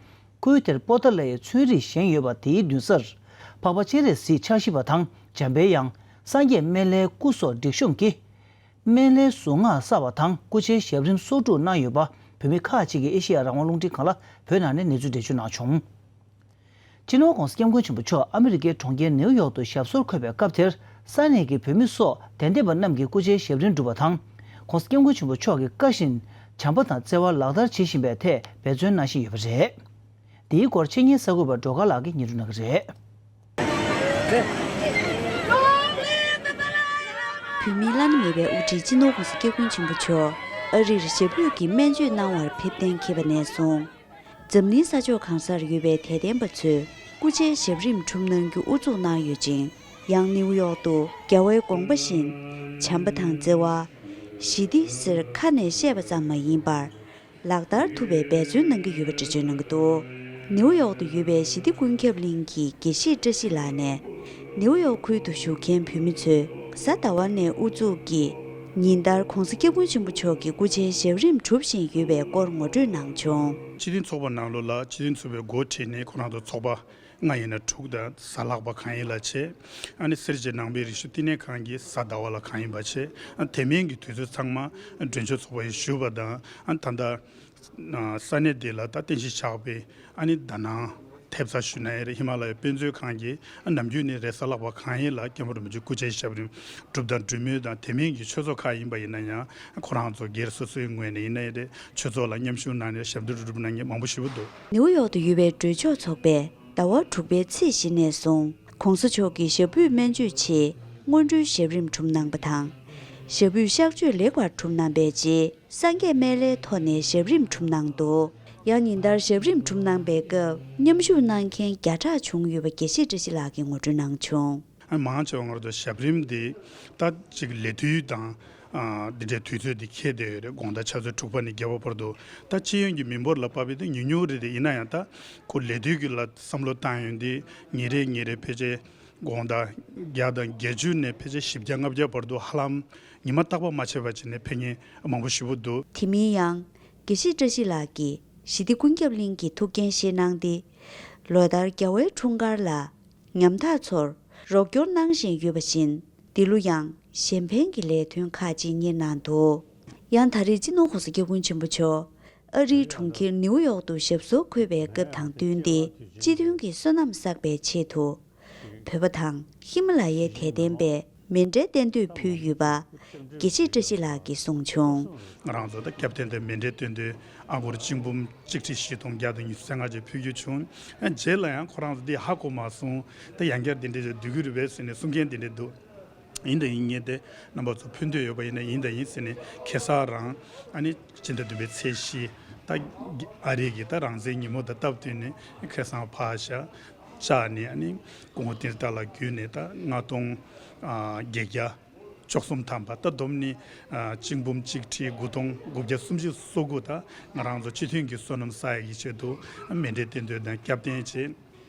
ཁུལ་དེར་པོ་ཏཱ་ལའི་ཚོན་རིས་བཞེངས་ཡོད་པ་དེའི་མདུན་སར། འཕགས་པ་སྤྱན་རས་གཟིགས་ཕྱག་བཞི་པ་དང་འཇམ་པའི་དབྱངས། སངས་རྒྱས་སྨན་བླའི་སྐུ་སོགས་སྒྲིག་གཤོམ་གྱིས། སྨན་བླའི་གཟུངས་སྔགས་བསགས་པ་དང་སྐུ་ཕྱྭའི་ཞབས་རིམ་གསོག་སྒྲུབ་གནང་ཡོད་པ། བོད་མི་ཁག་ཅིག་གིས་ཨེ་ཤེ་ཡ་རང་དབང་རླུང་འཕྲིན་ཁང་ལ་བོད་ནང་ནས་གནས་ཚུལ་འགྲེལ་བརྗོད་གནང་བྱུང་། སྤྱི་ནོར་༸གོང་ས་༸སྐྱབས་མགོན་ཆེན་པོ་མཆོག་ཨ་མི་རི་ཀའི་གྲོང་ཁྱེར་ནེའུ་ཡོག་ཏུ་ཞབས་སོར་འཁོད་པའི་སྐབས་དེར། ས་གནས་ཀྱི་བོད་མི་སོགས་དད་ལྡན་པ་རྣམས་ཀྱིས་སྐུ་ཕྱྭའི་ཞབས་རིམ་སྒྲུབ་པ་དང་། ༸གོང་ས་༸སྐྱབས་མགོན་ཆེན་པོ་མཆོག་གི་བཀའ་བཞིན་བྱམས་པ་དང་བརྩེ་བ་ལག་བསྟར་བྱེད་བཞིན་པའི་ཐད་འབད་བརྩོན་གནང་བཞིན་ཡོད་པ་རེད། འདིའི་སྐོར་ཆེད་གཉེར་གསར་འགོད་པ་སྒྲོལ་དཀར་ལགས་ཀྱིས་སྙན་སྒྲོན་གནང་གི་རེད། བོད་མིའི་བླ་ན་མེད་པའི་དབུ་ཁྲིད་སྤྱི་ནོར་༸གོང་ས་༸སྐྱབས་མགོན་ཆེན་པོ་མཆོག་ཨ་རིར་ཞབས་པུས་ཀྱི་སྨན་བཅོས་གནང་བར་ཕེབས་གཏན་འཁེལ་བ་ནས་བཟུང་། འཛམ་གླིང་ས་ཕྱོགས་གང་སར་ཡོད་པའི་དད་ལྡན་པ་ཚོས་སྐུ་ཕྱྭའི་ཞབས་རིམ་སྒྲུབ་གནང་རྒྱུ་དབུ་འཛུགས་གནང་ཡོད་ཅིང་། ཡང་ནེའུ་ཡོག་ཏུ་རྒྱལ་བའི་དགོངས་པ་བཞིན་བྱམས་པ་དང་བརྩེ་བ། ཞི་བདེ་ཟེར་ཁ་ནས་བཤད་པ་ཙམ་མ་ཡིན་པར། ལག་བསྟར་ཐུབ་པའི་འབད་བརྩོན་གནང་གི་ཡོད་པ་འགྲེལ་བརྗོད་གནང་གི་འདུག་ནེའུ་ཡོག་ཏུ་ཡོད་པའི་ཞི་བདེ་ཀུན་ཁྱབ་གླིང་གི་དགེ་བཤེས་བཀྲ་ཤིས་ལགས་ནས། ནེའུ་ཡོག་ཁུལ་དུ་བཞུགས་མཁན་བོད་མི་ཚོས་གཟའ་ཟླ་བ་ནས་དབུ་འཛུགས་ཀྱིས། ཉིན་ལྟར་༸གོང་ས་༸སྐྱབས་མགོན་ཆེན་པོ་མཆོག་གི་སྐུ་ཕྱྭའི་ཞབས་རིམ་སྒྲུབ་བཞིན་ཡོད་པའི་སྐོར་ངོ་སྤྲོད་གནང་བྱུང་། སྤྱི་མཐུན་ཚོགས་པ་ནང་ལོགས་ལ་སྤྱི་མཐུན་ཚོགས་པའི་འགོ་ཁྲིད་ནས་ཁོ་རང་ཚོ་ཚོགས་པ་ལྔ་ཡིན་ན་དྲུག་དང་གཟའ་ལྷག་པ་གང་ཡིན་ལ་བྱེད། ཨ་ནི་སེར་བྱེས་ནང་པའི་རིག་གཞུང་བསྟི་གནས་ཁང་གིས་གཟའ་ཟླ་བ་ལ་གང་ཡིན་པ་བྱེད། ཨ་དེ་མིན་གྱི་དུས་ཚོད་ཚང་མ་མགྲོན་ཆེན་ཚོགས་པ་ཡིས་ཞུས་པ་དང་། ཨ་ད་ལྟ་ས་གནས་འདི་ལ་ད་རྟེན་གཞི་བཞག་པའི་ཨ་ནི་ད་ནང་ཐེབས་རྩ་ཞུ་ན་ཡང་རེད། ཧི་མ་ལ་ཡའི་དཔེ་མཛོད་ཁང་གིས་ཨ་ནམ་རྒྱུན་ནས་རེས་གཟའ་ལྷག་པ་གང་ཡིན་ལ་མཁན་པོ་རིན་པོ་ཆེའི་སྐུ་ཕྱྭའི་ཞབས་རིམ་སྒྲུབ་དང་སྒྲུབ་མུས་དང་། དེ་མིན་གྱི་ཆོས་ཚོགས་ཁག་ཡིན་པ་ཡིན་ན་ཡང་ཁོ་རང་ཚོ་སྒེར་སོ་སོའི་ངོས་ནས་ཡིན་ན་ཡང་རེད། ཆོས་ཚོགས་ལ་མཉམ་ཞུགས་གནང་ནས་ཞབས་འདེགས་སྒྲུབ་གནང་མཁན་མང་པོ་ཞེ་པོ་འདུག་ནེའུ་ཡོག་ཏུ་ཡོད་པའི་འགྲོས་ཆོག་ཚོགས་པས་ཟླ་བ་དྲུག་པའི་ཚེས་བཞི་ནས་བཟུང་༸གོང་ས་མཆོག་གི་ཞབས་པུས་སྨན་བཅོས་ཆེད་སྔོན་འགྲོའི་ཞབས་རིམ་སྒྲུབ་གནང་པ་དང་། ཞབས་པུས་གཤག་བཅོས་ལེགས་པར་གྲུབ་གནང་པའི་རྗེས། སངས་རྒྱས་སྨན་བླའི་ཐོག་ནས་ཞབས་རིམ་སྒྲུབ་གནང་འདུག་ཡང་ཉིན་ལྟར་ཞབས་རིམ་སྒྲུབ་གནང་པའི་སྐབས་མཉམ་ཞུགས་གནང་མཁན་བརྒྱ་ཕྲག་བྱུང་ཡོད་པ་དགེ་བཤེས་བཀྲ་ཤིས་ལགས་ཀྱིས་ངོ་སྤྲོད་གནང་བྱུང་། ཨ་མང་ཆེ་བ་ང་ཚོ་ཞབས་རིམ་འདི་ད་ཅིག་ལས་དུས་དང་། ཨ་འདི་འདྲའི་དུས་ཚོད་འདི་འཁེལ་བསྡད་ཡོད་རེད། དགོང་དག་ཆུ་ཚོད་དྲུག་པ་ནས་བརྒྱད་པ་བར་དུ། ད་སྤྱི་ཡོངས་ཀྱི་མི་འབོར་ལ་དཔག་པའི་དེ་ཉུང་ཉུང་རེད་དེ། ཡིན་ན་ཡང་ད་ཁོ་ལས་དུས་ཀྱི་ལ་བསམ་བློ་བཏང་ཡོང་དུས་ཉིན་རེ་ཉིན་རེ་ཕལ་ཆེར། དགོང་དག་བརྒྱ་དང་བརྒྱད་ཅུ་ནས་ཕལ་ཆེར་བཞི་བརྒྱ་ལྔ་བརྒྱ་བར་དུ་ཧ་ལམ་ཉི་མ་རྟག་པར་མ་ཆད་པ་བྱས་ནས་ཕེབས་མཁན་མང་པོ་ཞེ་པོ་འདུག་དེ་མིན་ཡང་། དགེ་བཤེས་བཀྲ་ཤིས་ལགས་ཀྱིས་ཞི་བདེ་ཀུན་ཁྱབ་གླིང་གི་ཐུགས་འགན་བཞེས་གནང་སྟེ། ལོ་ལྟར་རྒྱལ་བའི་འཁྲུངས་སྐར་ལ་ཉམ་ཐག་ཚོར་རོགས་སྐྱོར་གནང་བཞིན་ཡོད་པ་བཞིན། འདི་ལོ་ཡང་གཞན་ཕན་གྱི་ལས་དོན་ཁག་ཅིག་གཉེར་གནང་འདུག་ཡང་ད་རེས་སྤྱི་ནོར་༸གོང་ས་༸སྐྱབས་མགོན་ཆེན་པོ་མཆོག་ཨ་རིའི་གྲོང་ཁྱེར་ནེའུ་ཡོག་ཏུ་ཞབས་སོར་འཁོད་པའི་སྐབས་དང་བསྟུན་ཏེ། སྤྱི་མཐུན་གྱི་བསོད་ནམས་བསགས་པའི་ཆེད་དུ། བོད་པ་དང་ཧི་མ་ལ་ཡའི་དད་ལྡན་པས་མཎྜལ་རྟེན་མདོས་ཕུལ་ཡོད་པ། དགེ་བཤེས་བཀྲ་ཤིས་ལགས་ཀྱིས་གསུངས་བྱུང་། ང་རང་ཚོ་ད་སྐྱབས་རྟེན་དུ་མཎྜལ་རྟེན་མདོས་ཨ་སྒོར་གཅིག་འབུམ་གཅིག་ཁྲི་བཞི་སྟོང་བརྒྱ་དང་ཉི་ཤུ་རྩ་ལྔ་ཅིག་ཕུལ་རྒྱུ་བྱུང་། རྗེས་ལ་ཡང་ཁོ་རང་ཚོ་འདི་ཧ་གོ་མ་སོང་། ད་ཡང་བསྐྱར་འདི་འདྲ་ཅིག་བསྡུ་རྒྱུ་རེད་པས་ཟེར་ནས་གསུང་མཁན་འདི་འདྲ་འདུག་ཡིན་དང་ཡིན། ངས་དེ་རྣམ་པ་ཚོ་ཕུལ་འདོད་ཡོད་པ་ཡིན་ན་ཡིན་དང་ཡིན་ཟེར་ནས། ཁ་སང་རང་ཨ་ནི་སྤྱི་ཟླ་བདུན་པའི་ཚེས་བཞི། ད་ཨ་རི་གི་ད་རང་བཙན་ཉིན་མོ་དང་སྟབས་བསྟུན་ནས་ཁ་སང་ཕར་བཞག་བཅར་ནས། ཨ་ནི་སྐུ་ངོ་བསྟན་འཛིན་ལགས་བརྒྱུད་ནས་ད་ལྔ་སྟོང་བརྒྱད་བརྒྱ་བཅུ་གསུམ་ཐམ་པ། ད་བསྡོམས་ནས་གཅིག་འབུམ་གཅིག་ཁྲི་དགུ་སྟོང་དགུ་བརྒྱ་སུམ་ཅུ་སོ་དགུ། ད་ང་རང་ཚོ་སྤྱི་མཐུན་གྱི་བསོད་ནམས་བསགས་ཡག་གི་ཆེད་དུ་མཎྜལ་རྟེན་མདོས་དང་སྐྱབས་རྟེན་བྱས།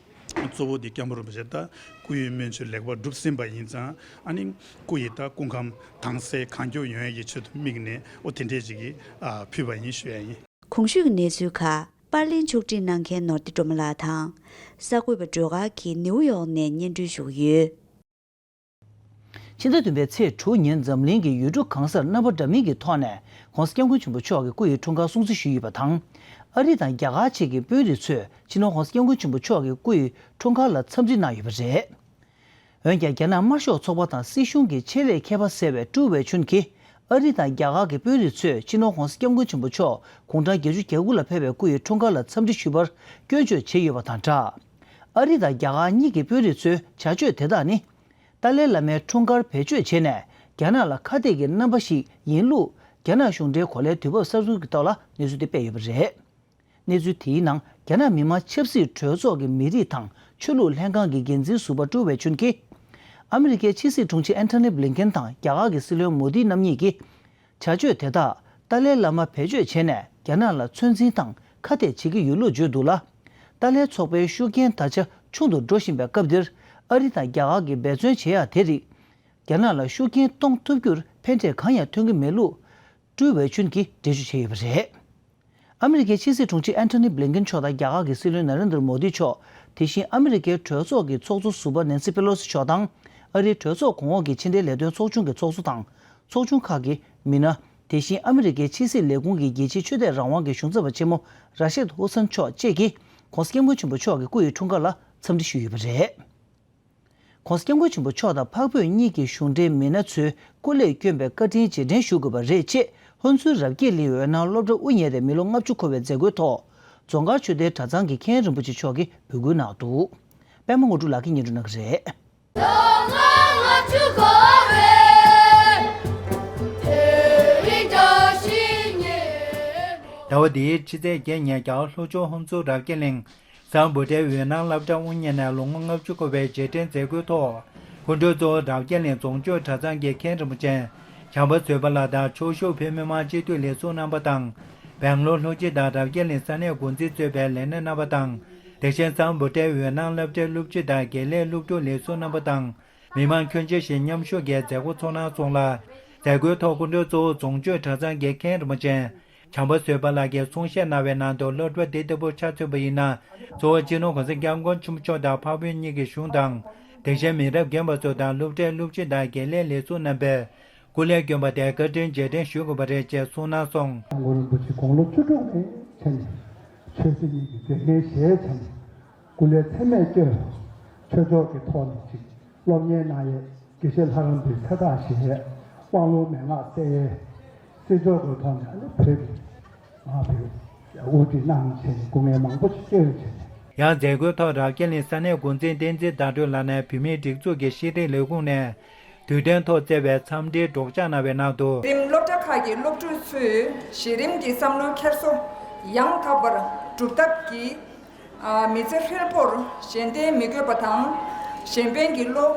གཙོ་བོ་འདི་སྐྱབས་མགོན་རིན་པོ་ཆེ་ད་སྐུ་ཡི་སྨན་བཅོས་ལེགས་པར་གྲུབ་ཟིན་པ་ཡིན་ཙང་། ཨ་ནི་སྐུ་ཡི་ད་སྐུ་ཁམས་དྭངས་གསལ་གང་མགྱོགས་ཡོང་ཡག་གི་ཆེད་དུ་དམིགས་ནས་འོ་དེ་འདྲས་ཅིག་གིས་ཨ་ཕུལ་བ་ཡིན་ཞུ་ཡ་ཡིན། གོང་ཞུས་ཀྱི་གནས་ཚུལ་ཁག་པར་ལེན་ཕྱོགས་སྒྲིག་གནང་མཁན་ནོར་བདེ་སྒྲོལ་མ་ལགས་དང་། གསར་འགོད་པ་སྒྲོལ་དཀར་གྱིས་ནེའུ་ཡོག་ནས་སྙན་སྒྲོན་ཞུ་གི་ཡོད། ཕྱི་ཟླ་བདུན་པའི་ཚེས་དྲུག་ཉིན་འཛམ་གླིང་གི་ཡུལ་གྲུ་གང་སར་རྣམ་པ་འདྲ་མིན་གྱི་ཐོག་ནས་༸གོང་ས་༸སྐྱབས་མགོན་ཆེན་པོ་མཆོག་གི་སྐུ་ཡི་འཁྲུངས་སྐར་སྲུང་བརྩི་ཞུས་ཡོད་པ་དང་། ཨ་རི་དང་རྒྱ་གར་བཅས་ཀྱི་དཔོན་རིགས་ཚོས་སྤྱི་ནོར་༸གོང་ས་༸སྐྱབས་མགོན་ཆེན་པོ་མཆོག་གི་སྐུ་ཡི་འཁྲུངས་སྐར་ལ་འཚམས་འདྲི་གནང་ཡོད་པ་རེད། འོན་ཀྱང་། རྒྱ་ནག་དམར་ཤོག་ཚོགས་པ་དང་སྲིད་གཞུང་གི་ཆེད་ལས་མཁས་པ་ཟེར་བའི་ཀྲུའུ་ཝེ་ཆུན་གྱིས། ཨ་རི་དང་རྒྱ་གར་གྱི་དཔོན་རིགས་ཚོས་སྤྱི་ནོར་༸གོང་ས་༸སྐྱབས་མགོན་ཆེན་པོ་མཆོག་དགུང་གྲངས་བརྒྱད་ཅུ་གྱ་དགུ་ལ་ཕེབས་པའི་སྐུ་ཡི་འཁྲུངས་སྐར་ལ་འཚམས་འདྲི་ཞུ་བར་སྐྱོན་བརྗོད་བྱས་ཡོད་པ་དང་སྦྲགས། ཨ་རི་དང་རྒྱ་གར་གཉིས་ཀྱི་དཔོན་རིགས་ཚོའི་བྱ་སྤྱོད་དེ་དག་ནི། ཏཱ་ལའི་བླ་མའི་འཁྲུངས་སྐར་བེད་སྤྱོད་བྱས་ནས། རྒྱ་ནག་ལ་ཁ་གཏད་ཀྱི་རྣམ་པ་ཞིག་ཡིན་ལུགས། རྒྱ་ནག་གཞུང་འབྲེལ་གོ་ལའི་དུས་བབ་གསར་འཛུགས་ཀྱི་ཐོག་ལ་གནས་ཚུལ་དེ་སྤེལ་ཡོད་པ་རེད། གནས་ཚུལ་དེའི་ནང་རྒྱ་ནག་མི་དམངས་ཆབ་སྲིད་གྲོས་ཚོགས་ཀྱི་མི་རིགས་དང་ཆོས་ལུགས་ལྷན་ཁང་གི་འགན་འཛིན་ཟུར་པ་ཀྲུའུ་ཝེ་ཆུན་གྱིས། ཨ་མི་རི་ཀའི་ཕྱི་སྲིད་དྲུང་ཆེ་ཨན་ཐོ་ནི་བྷི་ལིན་ཀེན་དང་རྒྱ་གར་གྱི་སྲིད་བློན་མོ་དི་རྣམ་གཉིས་ཀྱིས། བྱ་སྤྱོད་དེ་དག་ཏཱ་ལའི་བླ་མ་བེད་སྤྱོད་བྱས་ནས། རྒྱ་ནག་ལ་ཚོད་འཛིན་དང་ཁ་གཏད་བྱེད་ཀྱི་ཡོད་ལུགས་བརྗོད་འདུག་ལ། ཏཱ་ལའི་ཚོགས་པའི་ཤུགས་རྐྱེན་ད་ཆ་ཆུང་དུ་འགྲོ་བཞིན་པའི་སྐབས་འདིར། ཨ་རི་དང་རྒྱ་གར་གྱིས་འབད་བརྩོན་བྱེད་ཡག་དེ་རིགས། རྒྱ་ནག་ལ་ཤུགས་རྐྱེན་གཏོང་ཐུབ་རྒྱུར་ཕན་འབྲས་གང་ཡང་ཐོན་གྱི་མེད་ལུགས། ཀྲུའུ་ཝེ་ཆུན་གྱིས་འགྲེལ་བརྗོད་བྱས་ཡོད་པ་རེད། ཨ་མི་རི་ཀའི་ཕྱི་སྲིད་དྲུང་ཆེ་ཨན་ཐོ་ནི་བྷི་ལིན་ཀེན་མཆོག་དང་རྒྱ་གར་གྱི་སྲིད་བློན་ན་རེན་དྲ་མོ་དི་མཆོག་དེ་བཞིན་ཨ་མི་རི་ཀའི་གྲོས་ཚོགས་ཀྱི་ཚོགས་གཙོ་ཟུར་པ་ནན་སི་པེ་ལོ་སི་མཆོག་དང་། ཨ་རིའི་གྲོས་ཚོགས་གོང་འོག་གི་ཕྱི་འབྲེལ་ལས་དོན་ཚོགས་ཆུང་གི་ཚོགས་གཙོ་དང་། ཚོགས་ཆུང་ཁག་གི་མི་སྣ། དེ་བཞིན་ཨ་མི་རི་ཀའི་ཕྱི་སྲིད་ལས་ཁུངས་ཀྱི་རྒྱལ་སྤྱིའི་ཆོས་དད་རང་དབང་གི་གཞུང་ཚབ་པ་ཆེན་མོ་ར་ཤིད་ཧུ་སན་མཆོག་བཅས་ཀྱིས་༸གོང་ས་༸སྐྱབས་མགོན་ཆེན་པོ་མཆོག་གི་སྐུ་ཡི་འཁྲུངས་སྐར་ལ་འཚམས་འདྲི་ཞུས་ཡོད་པ་རེད། ༸གོང་ས་༸སྐྱབས་མགོན་ཆེན་པོ་མཆོག་དང་འཕགས་བོད་གཉིས་ཀྱི་གཞུང་འབྲེལ་མི་སྣ་ཚོས་སྐུ་ལས་བསྐྱོན་པའི་བཀའ་དྲིན་རྗེས་དྲན་ཞུ་དགོས་པ་རེད་ཅེས། ཧོན་སུར་རབ་རྒྱས་གླིང་འོད་སྣང་སློབ་གྲྭ་དབུ་བརྙེས་ཏེ་མི་ལོ་ལྔ་བཅུ་འཁོར་བའི་མཛད་སྒོའི་ཐོག་རྫོང་དཀར་ཆོས་ལྡན་གྲྭ་ཚང་གི་མཁན་རིན་པོ་ཆེ་མཆོག་གིས་འབོད་སྐུལ་གནང་འདུག་པད་མ་དངོས་གྲུབ་ལགས་ཀྱིས་སྙན་སྒྲོན་གནང་གི་རེད། ཟླ་བ་འདིའི་ཕྱི་ཚེས་བརྒྱད་ཉིན་རྒྱ་གར་ལྷོ་ཕྱོགས་ཧོན་སུར་རབ་རྒྱས་གླིང་སམ་བྷོ་ཊའི་འོད་སྣང་སློབ་གྲྭ་དབུ་བརྙེས་ནས་ལོ་ངོ་ལྔ་བཅུ་འཁོར་བའི་རྗེས་དྲན་མཛད་སྒོའི་ཐོག་སྐུ་མགྲོན་གཙོ་བོ་རབ་རྒྱས་གླིང་རྫོང་ཆོས་གྲྭ་ཚང་གི་མཁན་རིན་པོ་ཆེ་བྱམས་པ་བཟོད་པ་ལགས་དང་ཕྱོགས་བཞུགས་བོད་མི་མང་སྤྱི་འཐུས་ལས་ཟུར་རྣམ་པ་དང་། སྦེང་ལོར་ལྷོ་སྤྱི་དང་རབ་རྒྱས་གླིང་ས་གནས་འགོ་འཛིན་གཙོས་པའི་ལས་སྣེ་རྣམ་པ་དང་། དེ་བཞིན་སམ་བྷོ་ཊའི་འོད་སྣང་སློབ་གྲྭའི་སློབ་སྤྱི་དང་དགེ་ལས་སློབ་ཕྲུག་ལས་ཟུར་རྣམ་པ་དང་། མི་མང་ཁྱོན་ཆེ་ཞིག་མཉམ་ཞུགས་ཀྱིས་མཛད་སྒོ་ཚོགས་གནང་སོང་ལ། མཛད་སྒོའི་ཐོག་སྐུ་མགྲོན་གཙོ་བོ་རྫོང་ཆོས་གྲྭ་ཚང་གི་མཁན་རིན་པོ་ཆེ་བྱམས་པ་བཟོད་པ་ལགས་ཀྱིས་གསུང་བཤད་གནང་བའི་ནང་དུ་སློབ་གྲྭ་འདི་ལྟ་བུ་ཆ་མཚོན་པ་ཡིན་ན། གཙོ་བོ་སྤྱི་ནོར་༸གོང་ས་༸སྐྱབས་མགོན་ཆེན་པོ་མཆོག་དང་འཕགས་བོད་གཉིས་ཀྱི་གཞུང་དང་། དེ་བཞིན་མི་རབས་རྒན་པ་ཚོ་དང་སློབ་གྲྭའི་སློབ་སྤྱི་དང་དགེ་ལས་ལས་ཟུར་རྣམ་པས་སྐུ་ལས་བསྐྱོན་པ་དེ་བཀའ་དྲིན་རྗེས་དྲན་ཞུ་དགོས་པ་རེད་ཅེས་གསུངས་གནང་སོང་། སྐྱབས་མགོན་རིན་པོ་ཆེ་དགུང་ལོ་བཅུ་དྲུག་ནས་བྱས་ནས་ཆོས་སྲིད་གཉིས་ཀྱི་མཛད་འགན་བཞེས་བྱས་ནས་སྐུ་ལས་ཚད་མེད་བསྐྱོན། ཆོས་ཕྱོགས་ཀྱི་ཐོག་ནས་ཅིག་སློབ་གཉེར་གནང་ཡས། དགེ་བཤེས་ལྷ་རམས་པའི་ཚད་ཐག་བཞེས། དབང་ལུང་མན་ངག་གསལ་ཡས། སྲིད་ཕྱོགས་ཀྱི་ཐོག་ནས་ཨ་ནི་བོད་ཀྱི་ང་བོད་དབུ་ཁྲིད་གནང་བྱས་ནས་སྐུ་ངལ་མང་པོ་ཞིག་བསྐྱོན་བྱས་ནས། ཡང་མཛད་སྒོའི་ཐོག་རབ་རྒྱས་གླིང་ས་གནས་འགོ་འཛིན་བསྟན་འཛིན་ཟླ་སྒྲོན་ལགས་ནས་བོད་མིའི་སྒྲིག་འཛུགས་ཀྱི་ཤེས་རིག་ལས་ཁུངས་ནས་དུས་སྟོན་ཐོག་བསྩལ་བའི་འཚམས་འདྲིའི་སྒྲོག་སྦྱང་གནང་བའི་ནང་དུ། རིམ་སློབ་གྲྭ་ཁག་གི་སློབ་ཕྲུག་ཚོས་གཞི་རིམ་གྱི་བསམ་བློའི་འཁྱེར་སོ་ཡང་དག་པར་སྒྲུབ་ཐབས་ཀྱིས། མི་ཚེ་ཧྲིལ་པོར་གཞན་བརྟེན་མི་དགོས་པ་དང་། གཞན་ཕན་གྱི་བློ།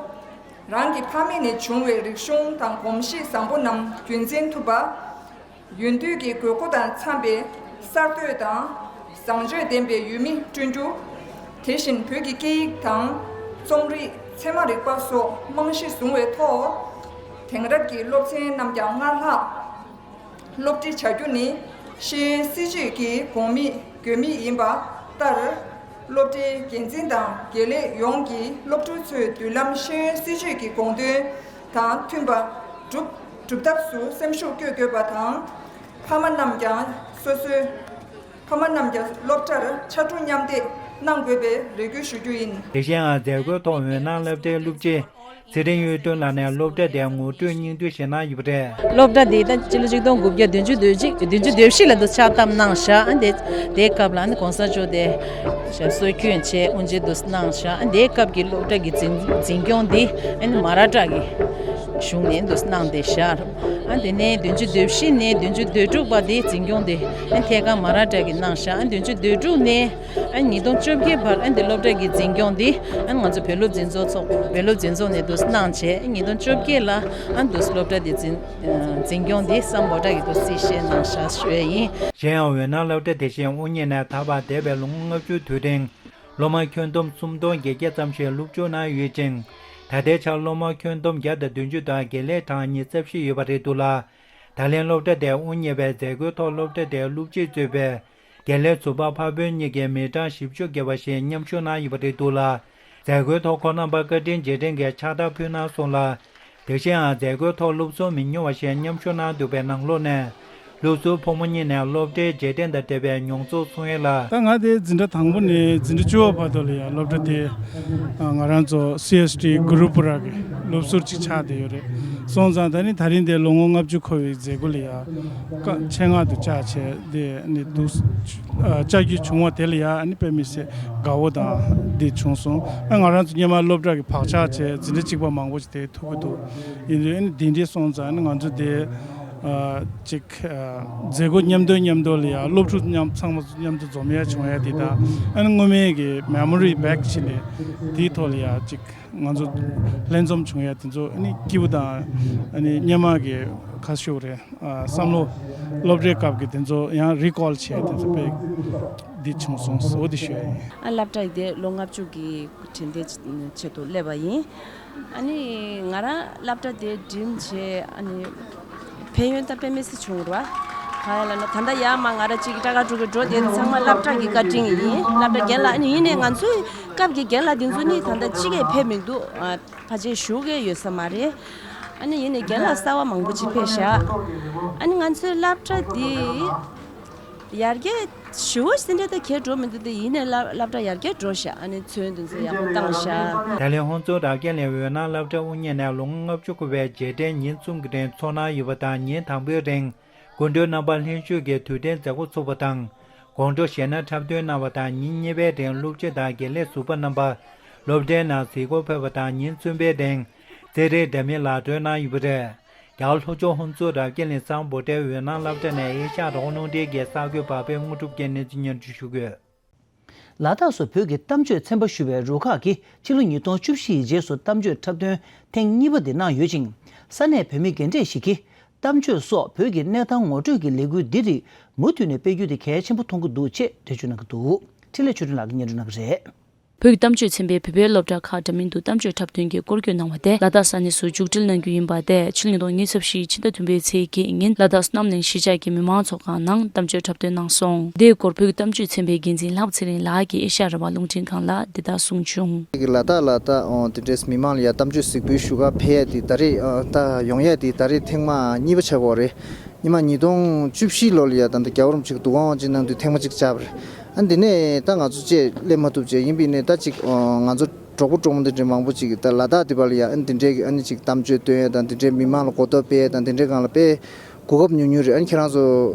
རང་གི་ཕ་མེས་ནས་བྱུང་བའི་རིག་གཞུང་དང་གོམས་གཤིས་བཟང་པོ་རྣམས་རྒྱུན་འཛིན་ཐུབ་པ། ཡུལ་དུས་ཀྱི་དགོས་མཁོ་དང་འཚམ་པའི་གསར་གཏོད་དང་བཟང་སྤྱོད་ལྡན་པའི་ཡུལ་མི་བསྐྲུན་རྒྱུ། དེ་བཞིན་བོད་ཀྱི་སྐད་ཡིག་དང་རྩོམ་རིག་ཚད་མ་རིག་པ་སོགས་རྨང་གཞི་བཟུང་བའི་ཐོག་དེང་རབས་ཀྱི་སློབ་ཚན་རྣམས་ཀྱང་སྔར་ལྷག་སློབ་ཁྲིད་བྱ་རྒྱུ་ནི་ཤེས་ཡོན་སྲིད་བྱུས་ཀྱི་དགོས་དམིགས་དགོས་དམིགས་ཡིན་པ་ལྟར། སློབ་གྲྭའི་འགན་འཛིན་དང་དགེ་ལས་ཡོངས་ཀྱིས་སློབ་ཕྲུག་ཚོའི་མདུན་ལམ་ཤེས་ཡོན་སྲིད་བྱུས་ཀྱི་དགོངས་དོན་དང་མཐུན་པ་སྒྲུབ་སྒྲུབ་ཐབས་སུ་སེམས་ཤུགས་བསྐྱེད་དགོས་པ་དང་། ཕ་མ་རྣམས་ཀྱང་སོ་སོའི་ཕ་མ་རྣམས་ཀྱང་སློབ་གྲྭར་ཕྱར་གྲུ་མཉམ་འདེགས་གནང་དགོས་པའི་རེ་སྐུལ་ཞུ་རྒྱུ་ཡིན། དེ་བཞིན་ཡང་མཛད་སྒོའི་ཐོག་འོད་སྣང་སློབ་གྲྭའི་སློབ་སྤྱི་ཚེ་རིང་གཡུ་སྒྲོན་ལགས་ནས་སློབ་གྲྭ་དེ་ངོ་སྤྲོད་སྙིང་བསྡུས་ཞིག་གནང་ཡོད་པ་རེད། སློབ་གྲྭ་འདི་ད་སྤྱི་ལོ་ཆིག་སྟོང་དགུ་བརྒྱ་བདུན་ཅུ་དོན་གཅིག་བདུན་ཅུ་དོན་བཞི་ལ་འདུ་ཕྱག་བཏབ་གནང་བཞག་ཨ་འདི་དེའི་སྐབས་ལ་ཨ་ནི་གོང་ས་མཆོག་དེ་ཞབས་སོར་བསྐྱོན་བྱས་དབུ་འབྱེད་འདུ་གནང་བཞག་ཨ་འདིའི་སྐབས་ཀྱི་སློབ་གྲྭ་གི་འཛིན་འཛིན་སྐྱོང་འདི་ཨ་ནི་མ་ར་ཊ་གི་གཞུང་ནས་འདུ་གནང་བསྡད་བཞག་ཨ་དེ་ནས་བདུན་ཅུ་དོན་བཞི་ནས་བདུན་ཅུ་དོན་དྲུག་བར་དེའི་འཛིན་སྐྱོང་དེ་ཨ་ནི་ཐད་ཀར་མ་ར་ཊ་གི་གནང་བཞག་ཨ་བདུན་ཅུ་དོན་དྲུག་ནས། ཨ་ཉིས་སྟོང་བཅོ་བརྒྱད་བར་ཨ་འདི་སློབ་གྲྭ་གི་འཛིན་སྐྱོང་འདི་ཨ་ང་ཚོ་བོད་སློབ་འཛིན་ཚོགས་ཚོགས་བོད་སློབ་འཛིན་ཚོགས་ནས་འདུ་གནང་བྱས་ཨ་ཉིས་སྟོང་བཅོ་བརྒྱད་ལ་ཨ་འདུ་སློབ་གྲྭ་འདི་འཛིན་འཛིན་སྐྱོང་འདི་སམ་བྷོ་ཊ་གི་འདུ་རྩིས་བཞེས་གནང་བཞག་ཞུ་ཡ་ཡིན། གཞན་ཡང་འོད་སྣང་སློབ་གྲྭ་དེ་བཞིན་དབུ་བརྙེས་ནས་ད་བར་འདས་པའི་ལོ་ངོ་ལྔ་བཅུའི་དུས་རིང་སློབ་མ་ཁྱོན་བསྡོམས་སུམ་སྟོང་བརྒྱད་བརྒྱ་ཙམ་ཞིག་སློབ་སྦྱོང་གནང་ཡོད་ཅིང་། ད་ལྟའི་ཆར་སློབ་མ་ཁྱོན་བསྡོམས་བརྒྱ་དང་བདུན་ཅུ་དང་དགེ་ལས་གྲངས་ཉི་ཤུ་རྩ་བཞི་ཡོད་པ་རེད་འདུག་ལ། ད་ལན་སློབ་གྲྭ་དེ་དབུ་བརྙེས་པའི་མཛད་སྒོའི་ཐོག་སློབ་གྲྭ་དེའི་སློབ་སྤྱི་གཙོས་པའི་དགེ་ལས་ཟུར་པ་འཕགས་བོད་གཉིས་ཀྱི་མི་གྲངས་བཞི་བཅུ་བརྒལ་བ་ཞིག་མཉམ་ཞུགས་གནང་ཡོད་པ་རེད་འདུག་ལ། མཛད་སྒོའི་ཐོག་ཁོང་རྣམ་པ་བཀའ་དྲིན་རྗེས་དྲན་གྱི་ཕྱག་རྟགས་ཕུལ་གནང་སོང་ལ། དེ་བཞིན་ཡང་མཛད་སྒོའི་ཐོག་སློབ་ཟུར་མི་ཉུང་བ་ཞིག་མཉམ་ཞུགས་གནང་འདུག་པའི་ནང་ལོགས་ནས། སློབ་ཟུར་ཕོ་མོ་གཉིས་ནས་སློབ་གྲྭའི་རྗེས་དྲན་དང་འབྲེལ་བའི་མྱོང་ཚོར་གསུང་ཡས་ལ། ད་ང་དེ་འཛིན་གྲྭ་དང་པོ་ནས་འཛིན་གྲྭ་བཅུ་པ་བར་དུ་ལ་ཡང་སློབ་གྲྭ་དེ་ང་རང་ཚོ་སི་ཨེས་ཊི་གུ་རུ་པུ་ར་གི་སློབ་ཟུར་ཅིག་ཆགས་བསྡད་ཡོད་རེད། སོང་ཙང་ད་ནི་ད་རིང་དེ་ལོ་ངོ་ལྔ་བཅུ་འཁོར་བའི་མཛད་སྒོ་ལ་ཡ་ཆེད་མངགས་དུ་བཅར་བྱས་དེ་ནི་འདུག་ཨ་བཅར་རྒྱུ་བྱུང་བ་དེ་ལ་ཡ་ཨ་ནི་དཔེ་མི་སྲིད་དགའ་བོ་དང་འདི་བྱུང་སོང་། ཨ་ང་རང་ཚོ་སྔོན་མ་སློབ་གྲྭ་གི་བག་ཆགས་བྱས་འཛིན་གྲྭ་གཅིག་པ་མང་པོ་ཞིག་དེ་ཐུག་གི་འདུག་ཡིན་དུས་ཨ་ནི་འདི་འདྲའི་སོང་ཙང་ཨ་ནི་ང་ཚོ་དེ་ཨ་ཅིག་ཨ་མཛད་སྒོ་མཉམ་དུ་མཉམ་དུ་ལ་ཡ་སློབ་ཕྲུག་མཉམ་ཚང་མ་མཉམ་དུ་འཛོམས་ཡ་བྱུང་ཡ་དེ་དང་ཨ་ནི་སྔོན་མའི་གི་མེ་མོ་རི་བེག་ཅིག་ལས་དེའི་ཐོག་ལ་ཡ་ཅིག་ང་ཚོ་ལྷན་འཛོམས་བྱུང་ཡ་དེ་ཚོ་ཨ་ནི་སྐྱིད་པོ་དང་ཨ་ནི་སྔོན་མ་གི་ག་ཞུ་རེད། ཨ་བསམ་བློ་སློབ་གྲྭའི་སྐབས་ཀྱི་དེ་ཚོ་ཡང་རི་ཀོལ་བྱས་དེ་ཚོ་དཔེ་འདི་བྱུང་སོང་ཟེར་འོ་དེ་ཞུ་ཡ་ཡིན། ཨ་སློབ་གྲྭ་ཡི་དེ་ལོ་ལྔ་བཅུ་གི་དྲན་རྟེན་ཆེད་དུ་སླེབས་པ་ཡིན། ཨ་ནི་ང་རང་སློབ་གྲྭ་དེ་འགྲིམས་བྱས་ཨ་ནི་ཕན་ཡོན་ད་དཔེ་མི་སྲིད་བྱུང་ར། ག་ཡ་ལ་ན་ད་ལྟ་ཡ་མ་ང་རང་གཅིག་གི་ཀྲ་ག་ཀྲུ་གི་འགྲོ་དེ་ཚང་མ་སློབ་གྲྭ་གི་བཀའ་དྲིན་ཡིན། སློབ་གྲྭ་རྒན་ལགས་ཨ་ནི་ཡིན་ནའི་ང་ཚོའི་སྐབས་ཀྱི་རྒན་ལགས་དེ་ཚོ་ནི་ད་ལྟ་གཅིག་གིས་ཕེབས་མི་འདུག་ཨ་ཕལ་ཆེར་བཞུགས་ཀྱི་ཡོད་ས་མ་རེད། ཨ་ནི་ཡིན་ནའི་རྒན་ལགས་གསར་བ་མང་པོ་ཅིག་ཕེབས་ཤག་ཨ་ནི་ང་ཚོའི་སློབ་གྲྭ་འདི་ཡར་རྒྱས་ཞུ་བ་ཟིན་འདྲ་ད་གས་འགྲོ་མི་འདུག་དེ་ཡིན་ནའི་སློབ་སློབ་གྲྭ་ཡར་རྒྱས་འགྲོ་ཤག་ཨ་ནི་ཚོན་དེ་ཚོ་ཡག་པོ་བཏང་ཤག་ད་ལན་ཧོན་ཙོ་རབ་རྒྱས་གླིང་འོད་སྣང་སློབ་གྲྭ་དབུ་བརྙེས་ནས་ལོ་ངོ་ལྔ་བཅུ་འཁོར་བའི་རྗེས་དྲན་ཉིན་གསུམ་གྱི་རིང་ཚོགས་གནང་ཡོད་པ་དང་ཉིན་དང་པོའི་རིང་སྐུ་མགྲོན་རྣམ་པ་ལྷན་ཞུགས་ཀྱིས་དུས་དྲན་མཛད་སྒོ་ཚུགས་པ་དང་། དགོང་དྲོ་གཞས་སྣ་འཁྲབ་སྟོན་གནང་བ་དང་ཉིན་གཉིས་པའི་རིང་སློབ་སྤྱི་དང་དགེ་ལས་ཟུར་པ་རྣམ་པ་སློབ་གྲྭའི་ནང་གཟིགས་སྐོར་ཕེབས་པ་དང་ཉིན་གསུམ་པའི་རིང་རྩེད་རིགས་འདྲ་མིན་ལག་འགྲོལ་གནང་ཡོད་པ་རེད། རྒྱ་གར་ལྷོ་ཕྱོགས་ཧོན་ཙུ་རབ་རྒྱས་གླིང་གཙང་པོ་ཏའི་འོད་སྣང་སློབ་གྲྭ་ནས་ཨེ་ཤ་ཡ་རང་དབང་རླུང་འཕྲིན་གྱི་གསར་འགོད་པ་དཔལ་དངོས་གྲུབ་ཀྱིས་གནས་ཚུལ་སྙན་སྒྲོན་ཞུ་གི་ཡོད། ལ་དྭགས་སུ་བོད་ཀྱི་གཏམ་བརྗོད་ཚན་པ་ཞུ་བའི་རུ་ཁག་གིས་ཕྱི་ལོ་ཉིས་སྟོང་བཅུ་བཞི་ཡི་རྗེས་སུ་གཏམ་བརྗོད་འཁྲབ་སྟོན་ཐེངས་གཉིས་པ་འདི་གནང་ཡོད་ཅིང་། ས་གནས་བོད་མི་རྒན་གྲས་ཤིག་གིས་གཏམ་བརྗོད་སོགས་བོད་ཀྱི་གནས་སྟངས་ངོ་སྤྲོད་ཀྱི་ལས་འགུལ་འདི་རིགས་མུ་མཐུད་ནས་སྤེལ་རྒྱུ་དེ་གལ་ཆེན་པོ་མཐོང་གི་འདུག་ཅེས་འགྲེལ་བརྗོད་གནང་གི་འདུག་འཕྲིན་ལས་ཆོས་སྒྲོན་ལགས་ཀྱིས་སྙན་སྒྲོན་གནང་གི་རེད། བོད་ཀྱི་གཏམ་བརྗོད་ཚན་པས་བོད་པའི་སློབ་གྲྭ་ཁག་འདྲ་མིན་དུ་གཏམ་བརྗོད་འཁྲབ་སྟོན་གྱི་སྐོར་སྐྱོད་གནང་བ་དེ་ལ་དྭགས་ས་གནས་སུ་མཇུག་སྒྲིལ་གནང་རྒྱུ་ཡིན་པ་དེ་ཕྱི་ལོ་ཉིས་སྟོང་ཉི་ཤུ་རྩ་བཞི་ཕྱི་ཟླ་བདུན་པའི་ཚེས་བརྒྱད་ཉིན་ལ་དྭགས་གནམ་གླིང་གཞིས་ཆགས་ཀྱི་མི་མང་ཚོགས་ཁང་ནང་གཏམ་བརྗོད་འཁྲབ་སྟོན་གནང་སོང་། དེའི་སྐོར་བོད་ཀྱི་གཏམ་བརྗོད་ཚན་པའི་འགན་འཛིན་ལྷག་པ་ཚེ་རིང་ལགས་ཀྱིས་ཨེ་ཤ་ཡ་རང་དབང་རླུང་འཕྲིན་ཁང་ལ་འདི་ལྟར་གསུངས་བྱུང་། ལ་དྭགས་ལ་ད་འོ་དེ་འདྲས་མི་མང་ལ་ཡ་གཏམ་བརྗོད་གཟིགས་འབུལ་ཞུ་ག་ཕེབས་ཡ་དེ་ད་རེས་ཨ་ད་ཡོང་ཡ་དེ་ད་རེས་ཐེངས་མ་གཉིས་པ་ཆགས་ཀྱི་ཡོད་རེད། ཉི་མ་ཉིས་སྟོང་བཅུ་བཞི་ལོ་ལ་ཡ་ད་ལྟ་རྒྱལ་བ་རིན་པོ་ཆེ་གི་འདུ་ཁང་དབང་ཆེན་གནང་དུས་ཐེངས་མ་གཅིག་བཅར་བ་རེད། ཨ་འདི་ནས་ད་ང་ཚོ་བཅས་སླེབས་མ་ཐུབ་བྱས་ཡིན་པས་ནས་ད་ཅིག་ཨ་ང་ཚོ་གྲོགས་པོ་གྲོགས་མོ་འདི་འདྲའི་མང་པོ་ཅིག་ད་ལ་དྭགས་དེ་བར་ལ་ཡ་ཨ་འདི་འདྲའི་གི་ཨ་ནི་ཅིག་གཏམ་བརྗོད་སྟོན་ཡ་དང་འདི་འདྲའི་མི་མང་ལ་གོ་རྟོགས་སྤེལ་ཡ་དང་འདི་འདྲའི་སྒང་ལ་དཔེ་གོ་སྐབས་ཉུང་ཉུང་རེད། ཨ་ནི་ཁྱེད་རང་ཚོ་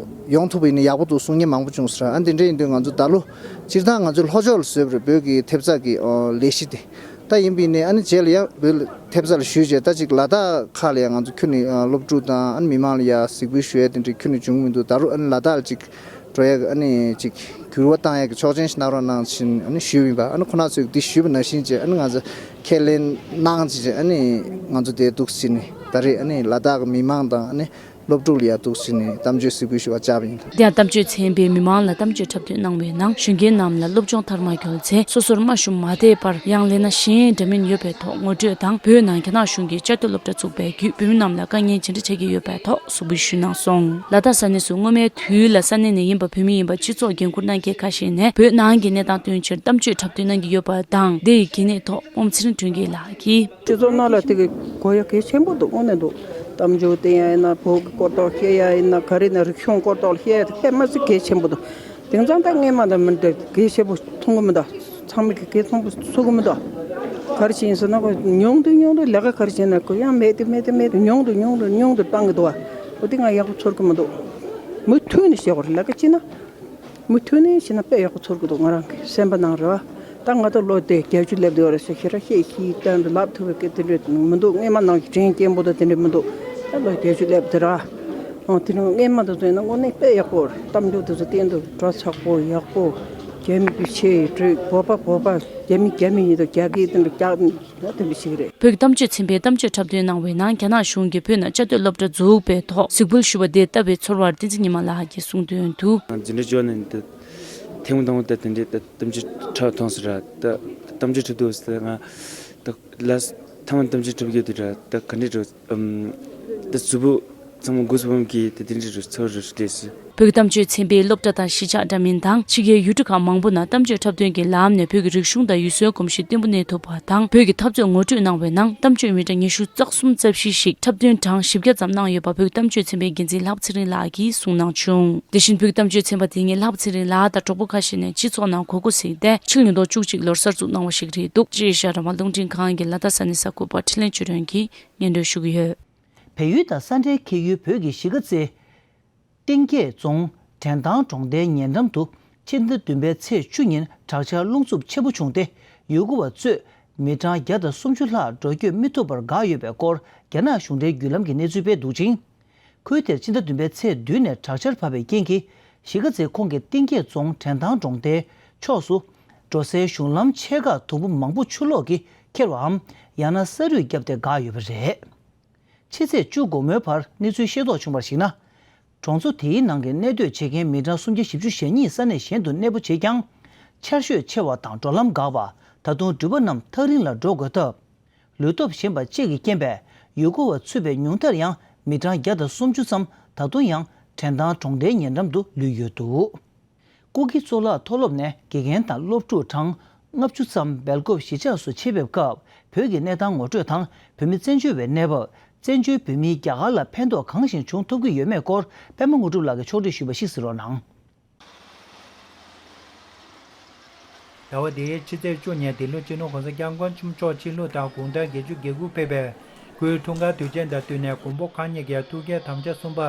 ཡོང་ཐུབ་པ་ཡིན་ན་ཡག་པོ་འདུག་གསུང་མཁན་མང་པོ་བྱུང་ཟེར། ཨ་འདི་འདྲ་ཡིན་དུས་ང་ཚོ་ད་ལོ་སྤྱིར་བཏང་ང་ཚོ་ལྷོ་ཕྱོགས་ལ་བཟོས་པ་རེད། བོད་ཀྱི་ཐེབས་རྩ་གི་ཨ་ལས་གཞི་དེ་ད་ཡིན་པས་ནས་ཨ་ནི་རྗེས་ལ་ཡང་བོད་ལ་ཐེབས་རྩ་ལ་ཞུས་རྗེས་ད་ཅིག་ལ་དྭགས་ཁག་ལ་ཡང་ང་ཚོ་ཁྱོན་ནས་ཨ་སློབ་ཕྲུག་དང་ཨ་ནི་མི་མང་ལ་ཡང་གཟིགས་འབུལ་ཞུ་ཡ་དེ་འདྲ་ཁྱོན་ནས་བྱུང་མི་འདུག་ད་རུང་ཨ་ནི་ལ་དྭགས་ལ་ཅིག་འགྲོ་ཡ་གི་ཨ་ནི་ཅིག་འགྱུར་བ་བཏང་ཡ་གི་ཆོག་མཆན་ཞིག་གནང་རོགས་གནང་བཞིན་ཨ་ནི་ཞུས་ཡིན་པ། ཨ་ནི་ཁོ་རང་ཚོས་འདི་ཞུས་པ་ནང་བཞིན་བྱས་ཨ་ནི་ང་ཚོ་ཁས་ལེན་གནང་བྱས་བྱས་ཨ་ནི་ང་ཚོ་དེ་འདུག་ཟིན་ནས་ད་རེས་ཨ་ནི་ལ་དྭགས་གི་མི་མང་དང་ཨ་ནི་སློབ་ཕྲུག་ལ་ཡང་འདུག་ཟིན་ནས་གཏམ་བརྗོད་གཟིགས་འབུལ་ཞུ་བར་བཅར་བ་ཡིན། དེ་ཡང་གཏམ་བརྗོད་ཚན་པས་མི་མང་ལ་གཏམ་བརྗོད་འཁྲབ་སྟོན་གནང་བའི་ནང་ཞུ་མཁན་རྣམས་ལ་སློབ་སྦྱོང་མཐར་མ་འཁྱོལ་ཚེ་སོ་སོར་རྨ་ཞུ་མ་བསྡད་པར་ཡང་ལས་སྣ་གཞན་འདྲ་མིན་ཡོད་པའི་ཐོག་ངོ་སྤྲོད་དང་བོད་ནང་རྒྱ་ནག་གཞུང་གིས་བཅའ་སྡོད་སློབ་གྲྭ་བཙུགས་པའི་བརྒྱུད་བོད་མི་རྣམས་ལ་དཀའ་ངལ་ཇི་འདྲ་འཕྲད་ཀྱི་ཡོད་པའི་ཐོག་གཟིགས་འབུལ་ཞུས་གནང་སོང་། ལ་དྭགས་ས་གནས་སུ་སྔོན་མའི་དུས་ལ་ས་གནས་ནས་ཡིན་པ་བོད་མི་ཡིན་པ་སྤྱི་ཚོགས་འགན་འཁུར་གནང་མཁན་ཁ་ཤས་ནས་བོད་ནང་གི་གནས་སྟངས་སྟོན་ཕྱིར་གཏམ་བརྗོད་འཁྲབ་སྟོན་གནང་གི་ཡོད་པ་དང་དེ་ཡི་གལ་གནད་ཐོག་ངོམ་ཚེ་རིང་སྒྲོལ་དཀར་ལགས་ཀྱིས། སྤྱི་ཚོགས་ནང་ལ་དེ་གི་དགོས་ཡ་གལ་ཆེན་པོ་འདུག་དངོས་གནས་འདུག་གཏམ་བརྗོད་བསྟན་ཡ་ཡིན་ན་བོད་ཀྱི་སྐོར་ཐོག་བཤད་ཡ་ཡིན་ན་ག་རེ་ཡིན་ན་རིག་གཞུང་སྐོར་ཐོག་ལ་བཤད་ཡ་དེ་དཔེ་མ་སྲིད་གལ་ཆེན་པོ་འདུག་དེང་སང་ད་སྔས་མ་དང་མི་འདྲ་གལ་ཆེན་པོ་མཐོང་གི་མི་འདུག་ཚང་མས་གི་གལ་མཐོང་པོ་ཚོར་གི་མི་འདུག་ག་རེ་བྱས་ཡིན་ཟེར་ན་ཁོ་ཉུང་དུ་ཉུང་དུ་ལས་ཀ་ག་རེ་བྱས་ན་ཁོ་ཡང་མེད་དེ་མེད་དེ་མེད་དེ་ཉུང་དུ་ཉུང་དུ་ཉུང་དུ་བཏང་གི་འདུག་བ། འོ་དེ་ང་ཡག་པོ་ཚོར་གི་མི་འདུག་མུ་མཐུད་ནས་བྱེད་དགོས་རེད། ལས་ཀ་བྱེད་ན། མུ་མཐུད་ནས་བྱས་ན་དཔེ་ཡག་པོ་ཚོར་གི་འདུག་ང་རང་གི་སེམས་པ་ནང་རེད་བ། ད་ང་ད་ལོ་དེ་བརྒྱད་ཅུ་སླེབས་བསྡད་ཡོད་རེད་ཟེར་ཞེ་དྲག་བཤད་ཤེས་གཏན་དུ་ལབ་ཐུབ་པའི་སྐད་དེ་འདྲས་མི་འདུག་སྔས་མ་ནང་གི་དྲན་སྐྱེན་པོ་ད་དེ་འདྲས་མི་འདུག་ད་ལོ་བརྒྱད་ཅུ་སླེབས་དེ་ར། ཨང་དེ་ནས་སྔས་མ་དེ་ཚོ་ཡིན་ན་དངོས་གནས་དཔེ་ཡག་པོ་རེད། གཏམ་རྒྱུད་དེ་ཚོ་གཏན་དུ་གྲོགས་ཚགས་པོ་ཡག་པོ། རྒྱ་མི་གི་ཆེ་ཡི་བྲོས་བོད་པ་བོད་པ་རྒྱ་མི་རྒྱ་མི་ཡིན་དང་རྒྱ་སྐད་དེ་འདྲ་རྒྱག་ད་དེ་འདྲ་ཞིག་རེད། བོད་ཀྱི་གཏམ་བརྗོད་ཚན་པས་གཏམ་བརྗོད་འཁྲབ་སྟོན་གནང་བའི་ནང་རྒྱ་ནག་གཞུང་གིས་བོད་ནང་བཅའ་སྡོད་སློབ་གྲྭ་འཛུགས་པའི་ཐོག་གཟིགས་འབུལ་ཞུ་བ་དེ་ལྟ་བའི་ཚོར་བར་བསྟན་འཛིན་ཉི་མ་ལགས་ཀྱིས་གསུངས་དོན་དུ། འཛིན་གྲྭ་བཅུ་ནས་འདི་ཐེངས་མ་དང་པོ་ད་དེ་འདྲའི་ད་གཏམ་བརྗོད་འཁྲབ་མཐོང་ཟེར་ར། ད་གཏམ་བརྗོད་འཁྲབ་འདུག་ཟེར་ང་ད་ལ་ཐེངས་མ་གཏམ་བརྗོད་འཁྲབ་ཡོད་དུས་ར་ད་ག་འདྲས་འགྲོ་ཨམ་ད་གཟུགས་པོ་ཚང་མ་མགོ་གཟུགས་པོ་གི་ད་དེ་འདྲས་འགྲོ་ཚོར་རེ་ལས་སྲིད། བོད་ཀྱི་གཏམ་བརྗོད་ཚན་པའི་སློབ་གྲྭ་དང་གཞིས་ཆགས་འདྲ་མིན་དང་ཕྱི་རྒྱལ་ཡུལ་གྲུ་ཁག་མང་པོ་ནང་གཏམ་བརྗོད་འཁྲབ་སྟོན་གྱི་ལམ་ནས་བོད་ཀྱི་རིག་གཞུང་དང་ཡུལ་སྲོལ་གོམས་གཤིས་བརྟན་པོ་གནས་ཐུབ་པ་དང་བོད་ཀྱི་འཐབ་རྩོད་ངོ་སྤྲོད་གནང་བའི་ནང་གཏམ་བརྗོད་མི་གྲངས་ཉི་ཤུ་རྩ་གསུམ་རྩ་བཞི་ཞིག་འཁྲབ་སྟོན་གྲངས་བཞི་བརྒྱ་ཙམ་གནང་ཡོད་པ་བོད་ཀྱི་གཏམ་བརྗོད་ཚན་པའི་འགན་འཛིན་ལྷག་པ་ཚེ་རིང་ལགས་ཀྱིས་གསུངས་གནང་བྱུང་། དེ་བཞིན་བོད་ཀྱི་གཏམ་བརྗོད་ཚན་པ་དེ་ཉིད་ལྷག་པ་ཚེ་རིང་ལགས་དང་གྲོགས་པོ་ཁ་ཤས་ནས་སྤྱི་ཚོགས་ནང་གོ་སྐབས་ཟིན་ཏེ་ཕྱི་ལོ་ཉིས་སྟོང་བཅུ་གཅིག་ལོར་གསར་འཛུགས་གནང་བ་ཞིག་རེད་འདུག་ཅེས་ཨེ་ཤ་ཡ་རང་དབང་རླུང་འཕྲིན་ཁང་གི་ལ་དྭགས་ས་གནས་གསར་འགོད་པ་འཕྲིན་ལས་ཆོས་སྒྲོན་གྱིས་སྙན་སྒྲོན་ཞུ་གི་ཡོད། བལ་ཡུལ་དང་ས་འབྲེལ་ཁེལ་ཡུལ་བོད་ཀྱི་གཞིས་ཀ་རྩེ་གཏིང་སྐྱེས་རྫོང་དྲན་ཐང་གྲོང་རྡལ་ཉེ་འགྲམ་དུ་ཕྱི་ཟླ་བདུན་པའི་ཚེས་བཅུ་ཉིན་དྲག་ཆར་རླུང་འཚུབ་ཆེན་པོ་བྱུང་སྟེ། ཡུལ་སྐོར་བ་གཙོས་མི་གྲངས་བརྒྱ་དང་སུམ་ཅུ་ལྷག་འགྲོ་སྐྱོད་མི་ཐུབ་པར་འགག་ཡོད་པའི་སྐོར་རྒྱ་ནག་གཞུང་འབྲེལ་བརྒྱུད་ལམ་གྱིས་གནས་ཚུལ་སྤེལ་འདུག་ཅིང་། ཁུལ་དེར་ཕྱི་ཟླ་བདུན་པའི་ཚེས་བདུན་ནས་དྲག་ཆར་བབས་པའི་རྐྱེན་གྱིས། གཞིས་ཀ་རྩེ་ཁོངས་ཀྱི་གཏིང་སྐྱེས་རྫོང་དྲན་ཐང་གྲོང་རྡལ་ཕྱོགས་སུ་འགྲོ་སའི་གཞུང་ལམ་ཆེ་ཁག་དུམ་བུ་མང་པོ་ཆུ་ལོག་གིས་ཁྱེར་བའམ། ཡང་ན་ས་རུད་བརྒྱབ་སྟེ་འགག་ཡོད་པ་རེད། ཕྱི་ཚེས་བཅུ་དགོང་མོའི་བར་གནས་ཚུལ་ཤེས་རྟོགས་བྱུང་བར་གཞིགས་ན། གྲོང་ཚོ་དེའི་ནང་གི་གནས་སྡོད་བྱེད་མཁན་མི་གྲངས་སུམ་བརྒྱ་བཞི་བཅུ་ཞེ་གཉིས་ས་གནས་གཞན་དུ་གནས་སྤོ་བྱས་ཀྱང་། ཆར་ཞོད་ཆེ་བ་དང་འགྲོ་ལམ་འགག་པ། ད་དུང་འགྲུལ་པ་རྣམས་ཐག་རིང་ལ་འགྲོ་དགོས་སྟབས། ལུས་སྟོབས་ཞན་པ་བཅས་ཀྱི་རྐྱེན་པས། ཡུལ་སྐོར་བ་ཚུད་པའི་ཉུང་མཐར་ཡང་མི་གྲངས་བརྒྱ་དང་སུམ་ཅུ་ཙམ་ད་དུང་ཡང་དྲན་ཐང་གྲོང་རྡལ་ཉེ་འགྲམ་དུ་ལུས་ཡོད་འདུག་སྐུ་སྒེར་གཙུག་ལག་མཐོ་སློབ་ནས་དགེ་རྒན་དང་སློབ་ཕྲུག་གྲངས་ལྔ་བཅུ་ཙམ་སྦེལ་ཀོབ་གཞིས་ཆགས་སུ་ཆེད་ཕེབས་སྐབས། བོད་ཀྱི་གནས་སྟངས་ངོ་སྤྲོད་དང་། བོད་མི་བཙན་བྱོལ་བའི་གནས་བབ། བཙན་བྱོལ་བོད་མིས་རྒྱ་གར་ལ་ཕན་ཐོགས་གང་ཞིག་བྱུང་ཐུབ་ཀྱི་ཡོད་མེད་སྐོར། པད་མ་དངོས་གྲུབ་ལགས་ཀྱིས་ཕྱོགས་སྒྲིག་ཞུས་པ་ཞིག་གཟིགས་རོགས་གནང་། ཟླ་བ་འདིའི་ཕྱི་ཚེས་བཅུ་ཉིན་ལྡི་ལི་སྤྱི་ནོར་༸གོང་ས་༸སྐྱབས་མགོན་ཆེན་པོ་མཆོག་ཕྱི་ལུགས་དང་གུང་ཐང་བརྒྱད་ཅུ་གྱ་དགུ་ཕེབས་པའི་སྐུའི་འཁྲུངས་སྐར་དུས་ཆེན་དང་བསྟུན་ནས། མགོན་པོ་གང་ཉིད་ཀྱི་ཐུགས་བསྐྱེད་དམ་བཅའ་གསུམ་པ།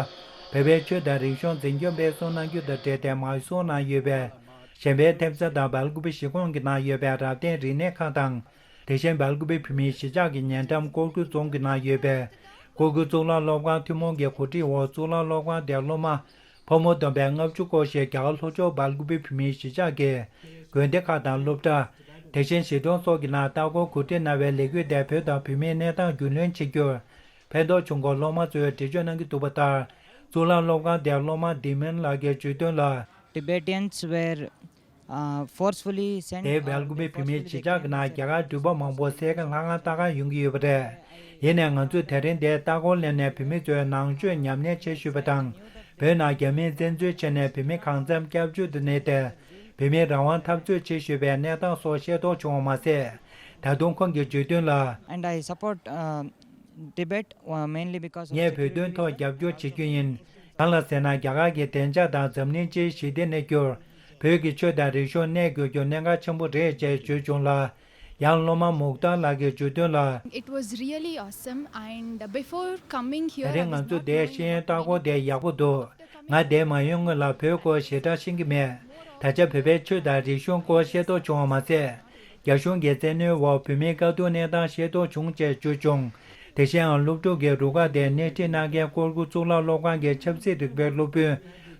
བོད་པའི་ཆོས་དང་རིག་གཞུང་འཛིན་སྐྱོང་སྤེལ་གསུམ་གནང་རྒྱུ་དང་འབྲེལ་ཏེ། མར་སོང་གནང་ཡོད་པའི་གཞན་ཕན་ཐེབས་རྩ་དང་སྦེལ་ཀོབ་གཞིས་ཁོངས་ཀྱི་ནང་ཡོད་པའི་རབ་བརྟན་རིག་གནས་ཁང་དང་། དེ་བཞིན་སྦེལ་ཀོབ་བོད་མིའི་གཞིས་ཆགས་ཀྱི་ཉེ་འགྲམ་ཀོར་ཀུ་རྫོང་གི་ནང་ཡོད་པའི་ཀོར་ཀུ་གཙུག་ལག་སློབ་ཁང་ཐུན་མོང་གི་གོ་སྒྲིག་འོག་གཙུག་ལག་སློབ་ཁང་དེར་སློབ་མ་ཕོ་མོ་བསྡོམས་པའི་ལྔ་བཅུ་སྐོར་ཞིག་རྒྱ་གར་ལྷོ་ཕྱོགས་སྦེལ་ཀོབ་བོད་མིའི་གཞིས་ཆགས་ཀྱི་དགོན་སྡེ་ཁག་དང་སློབ་གྲྭ། དེ་བཞིན་གཞིས་གྲོང་སོགས་ཀྱི་ནང་ལྟ་སྐོར་གོ་སྒྲིག་གནང་བའི་ལས་འགུལ་དེ་བོད་དང་བོད་མིའི་གནས་སྟངས་རྒྱུས་ལོན་བྱེད་རྒྱུར་ཕན་ཐོགས་བྱུང་སྐོར་སློབ་མ་ཚོས་འགྲེལ་བརྗོད་གནང་གི་འདུག་པ་ལྟར། གཙུག་ལག་སློབ་ཁང་དེར་སློབ་མ་ལྡི་མིན་ལགས་ཀྱིས་བརྗོད་དོན་ལ། Tibetans were uh, forcefully sent དེའི་སྦེལ་ཀོབ་བོད་མིའི་གཞིས་ཆགས་ཀྱི་ནང་རྒྱ་གར་འགྲུལ་པ་མང་པོ་གསས་མཁན་ལྷ་ཁང་ལྟ་གར་ཡོང་གི་ཡོད་པ་རེད། ཡིན་ནའི་ང་ཚོས་དེ་རིང་འདིར་ལྟ་སྐོར་སླེབས་ནས་བོད་མི་ཚོའི་ནང་ཆོས་ཉམས་ལེན་བྱེད་ཞུས་པ་དང་། བོད་ནང་རྒྱ་མིས་བཙན་འཛུལ་བྱས་ནས་བོད་མི་གང་འཚམ་སྐྱབས་བཅོལ་དུ་གནས་ཏེ། བོད་མིའི་རང་དབང་འཐབ་རྩོད་བྱེད་ཞུས་པའི་གནས་སྟངས་སོགས་ཤེས་རྟོགས་བྱུང་བ་མ་ཟད། ད་དུང་ཁོང་གིས་བརྗོད་དོན་ལ། And I support uh, Tibet uh, mainly because of ངས་བོད་དོན་ཐོག་རྒྱབ་སྐྱོར་བྱེད་རྒྱུ་ཡིན། གང་ལ་ཟེར་ན། རྒྱ་གར་གྱི་བདེ་འཇགས་དང་འཛམ་གླིང་སྤྱིའི་ཞི་བདེ་གནས་རྒྱུར། བོད་ཀྱི་ཆོས་དང་རིག་གཞུང་གནས་དགོས་རྒྱུ་གནད་འགག་ཆེན་པོ་རེད་ཅེས་བརྗོད་བྱུང་ལ། ཡང་སློབ་མ་མུག་ཏར་ལགས་ཀྱིས་བརྗོད་དོན་ལ། It was really awesome, and before coming here, ད་རེས་ང་ཚོ་འདིར་ཤེས་ཡོན་ལྟ་སྐོར་དེར་ཡག་པོ་འདུག་ང་འདིར་མ་ཡོང་སྔོན་ལ་བོད་སྐོར་ཞེ་དྲག་ཤེས་ཀྱི་མེད། ད་ཆ་བོད་པའི་ཆོས་དང་རིག་གཞུང་སྐོར་ཤེས་རྟོགས་བྱུང་བ་མ་ཟད། རྒྱ་གཞུང་གི་བཙན་གནོན་འོག་བོད་མིའི་དཀའ་སྡུག་གནས་སྟངས་ཤེས་རྟོགས་བྱུང་ཅེས་བརྗོད་བྱུང་། དེ་བཞིན་སློབ་ཕྲུག་གི་རུ་ཁག་དེར་སྣེ་ཁྲིད་གནང་མཁན་ཀོར་ཀུ་གཙུག་ལག་སློབ་ཁང་གི་ཆབ་སྲིད་རིག་པའི་སློབ་དཔོན་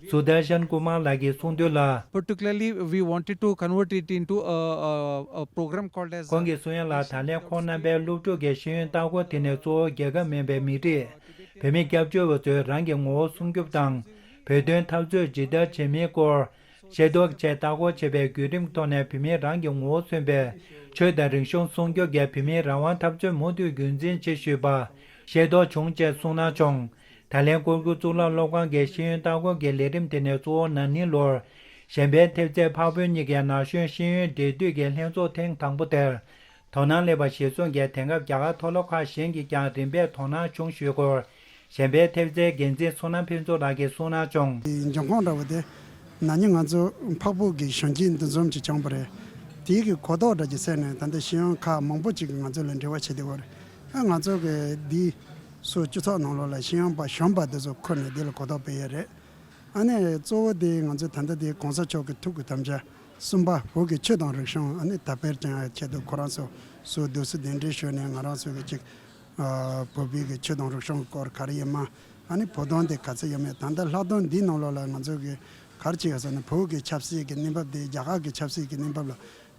སུ་དར་ཤན་ཀུ་མར་ལགས་ཀྱིས་གསུངས་དོན་ལ། Particularly, we wanted to convert it into a, a, a program called as ཁོང་གིས་གསུང་ཡ་ལ། ད་ལན་ཁོང་རྣམ་པའི་སློབ་ཕྲུག་གི་ཤེས་ཡོན་ལྟ་སྐོར་དེ་ནི་གཙོ་བོ་རྒྱལ་ཁབ་མིན་པའི་མི་རིགས་བོད་མི་སྐྱབས་བཅོལ་བ་ཚོས་རང་གི་ངོ་བོ་སྲུང་སྐྱོབ་དང་། བོད་དོན་འཐབ་རྩོད་ཇི་ལྟར་བྱེད་མིན་སྐོར། ཤེས་རྟོགས་ཆེད་ལྟ་སྐོར་བྱེད་པའི་བརྒྱུད་རིམ་ཐོག་ནས། བོད་མིས་རང་གི་ངོ་བོ་མཚོན་པའི་ཆོས་དང་རིག་གཞུང་སྲུང་སྐྱོབ་ཀྱིས་བོད་མིའི་རང་དབང་འཐབ་རྩོད་མུ་མཐུད་རྒྱུན་འཛིན་བྱེད་ཞུས་པ་ཤེས་རྟོགས་བྱུང་ཅེས་གསུངས་གནང་བྱུང་། ད་ལན་ཀོར་ཀུ་གཙུག་ལག་སློབ་ཁང་གི་ཤེས་ཡོན་ལྟ་སྐོར་གྱི་ལས་རིམ་དེ་ནི་གཙོ་བོ་ན་ནིང་ལོར་གཞན་ཕན་ཐེབས་རྩའི་འཕགས་བོད་གཉིས་ཀྱི་ན་གཞོན་ཤེས་ཡོན་འབྲེལ་མཐུད་ཀྱི་ལྷན་ཚོགས་ཐེངས་དང་པོ་དེར། དོ་སྣང་སླེབས་པ་གཞིར་བཟུང་གིས། དེང་སྐབས་རྒྱ་གར་མཐོ་སློབ་ཁག་གཞན་གྱིས་ཀྱང་རིམ་པས་དོ་སྣང་བྱུང་ཞུས་སྐོར། གཞན་ཕན་ཐེབས་རྩའི་འགན་འཛིན་བསོད་ནམས་ཕུན་ཚོགས་ལགས་ཀྱིས་གསུངས་གནང་བྱུང་། འབྱུང་ཁུངས་འདྲ་བོ་དེ་ན་ནིང་ང་ཚོ་འཕགས་བོད་ཀྱི་གཞོན་སྐྱེས་འདུ་འཛོམས་ཅིག་བྱུང་བ་རེད། དེའི་གི་གོ་རྟོགས་འདྲ་ཅིག་སད་ནས། ད་ལྟ་ཤེས་ཡོན་ཁག་མང་པོ་ཅིག་གིས་ང་ཚོ་ལ་འབྲེལ་བ་བྱེད་བསྡད་ཡོད་རེད། ཨ་ང་ཚོ་གི་འདི་སུ་སྤྱི་ཚོགས་ནང་ལོགས་ལ་ཤེས་ཡོན་པ་གཞོན་པ་དེ་ཚོ་ཁུར་ནས་འདི་ལ་གོ་རྟོགས་སྤེལ་ཡས་རེད། ཨ་ནི་གཙོ་བོ་དེ་ང་ཚོས་ད་ལྟ་དེ་གོང་ས་མཆོག་གི་ཐུགས་ཀྱི་དམ་བཅའ་གསུམ་པ། བོད་ཀྱི་ཆོས་དང་རིག་གཞུང་ཨ་ནི་དར་སྤེལ་བཏང་ཡ་ཆེད་དུ། ཁོ་རང་ཚོ་སུ་འདུག་སེ་གདན་འདྲེན་ཞུས་ནས། ང་རང་ཚོ་གི་ཅིག་ཨ་བོད་པའི་གི་ཆོས་དང་རིག་གཞུང་གི་སྐོར་ག་རེ་ཡིན་མིན། ཨ་ནི་བོད་དོན་དེ་ག་ཚོད་ཡོད་མེད། ད་ལྟ་ལྷག་དོན་འདིའི་ནང་ལོགས་ལ་ང་ཚོ་གི་ག་རེ་བྱེད་ཡོད་ཟེར་ན། བོད་ཀྱི་ཆབ་སྲིད་ཀྱི་གནས་བབ་དེ་རྒྱ་གར་གྱི་ཆབ་སྲིད་ཀྱི་གནས་བབ་ལ་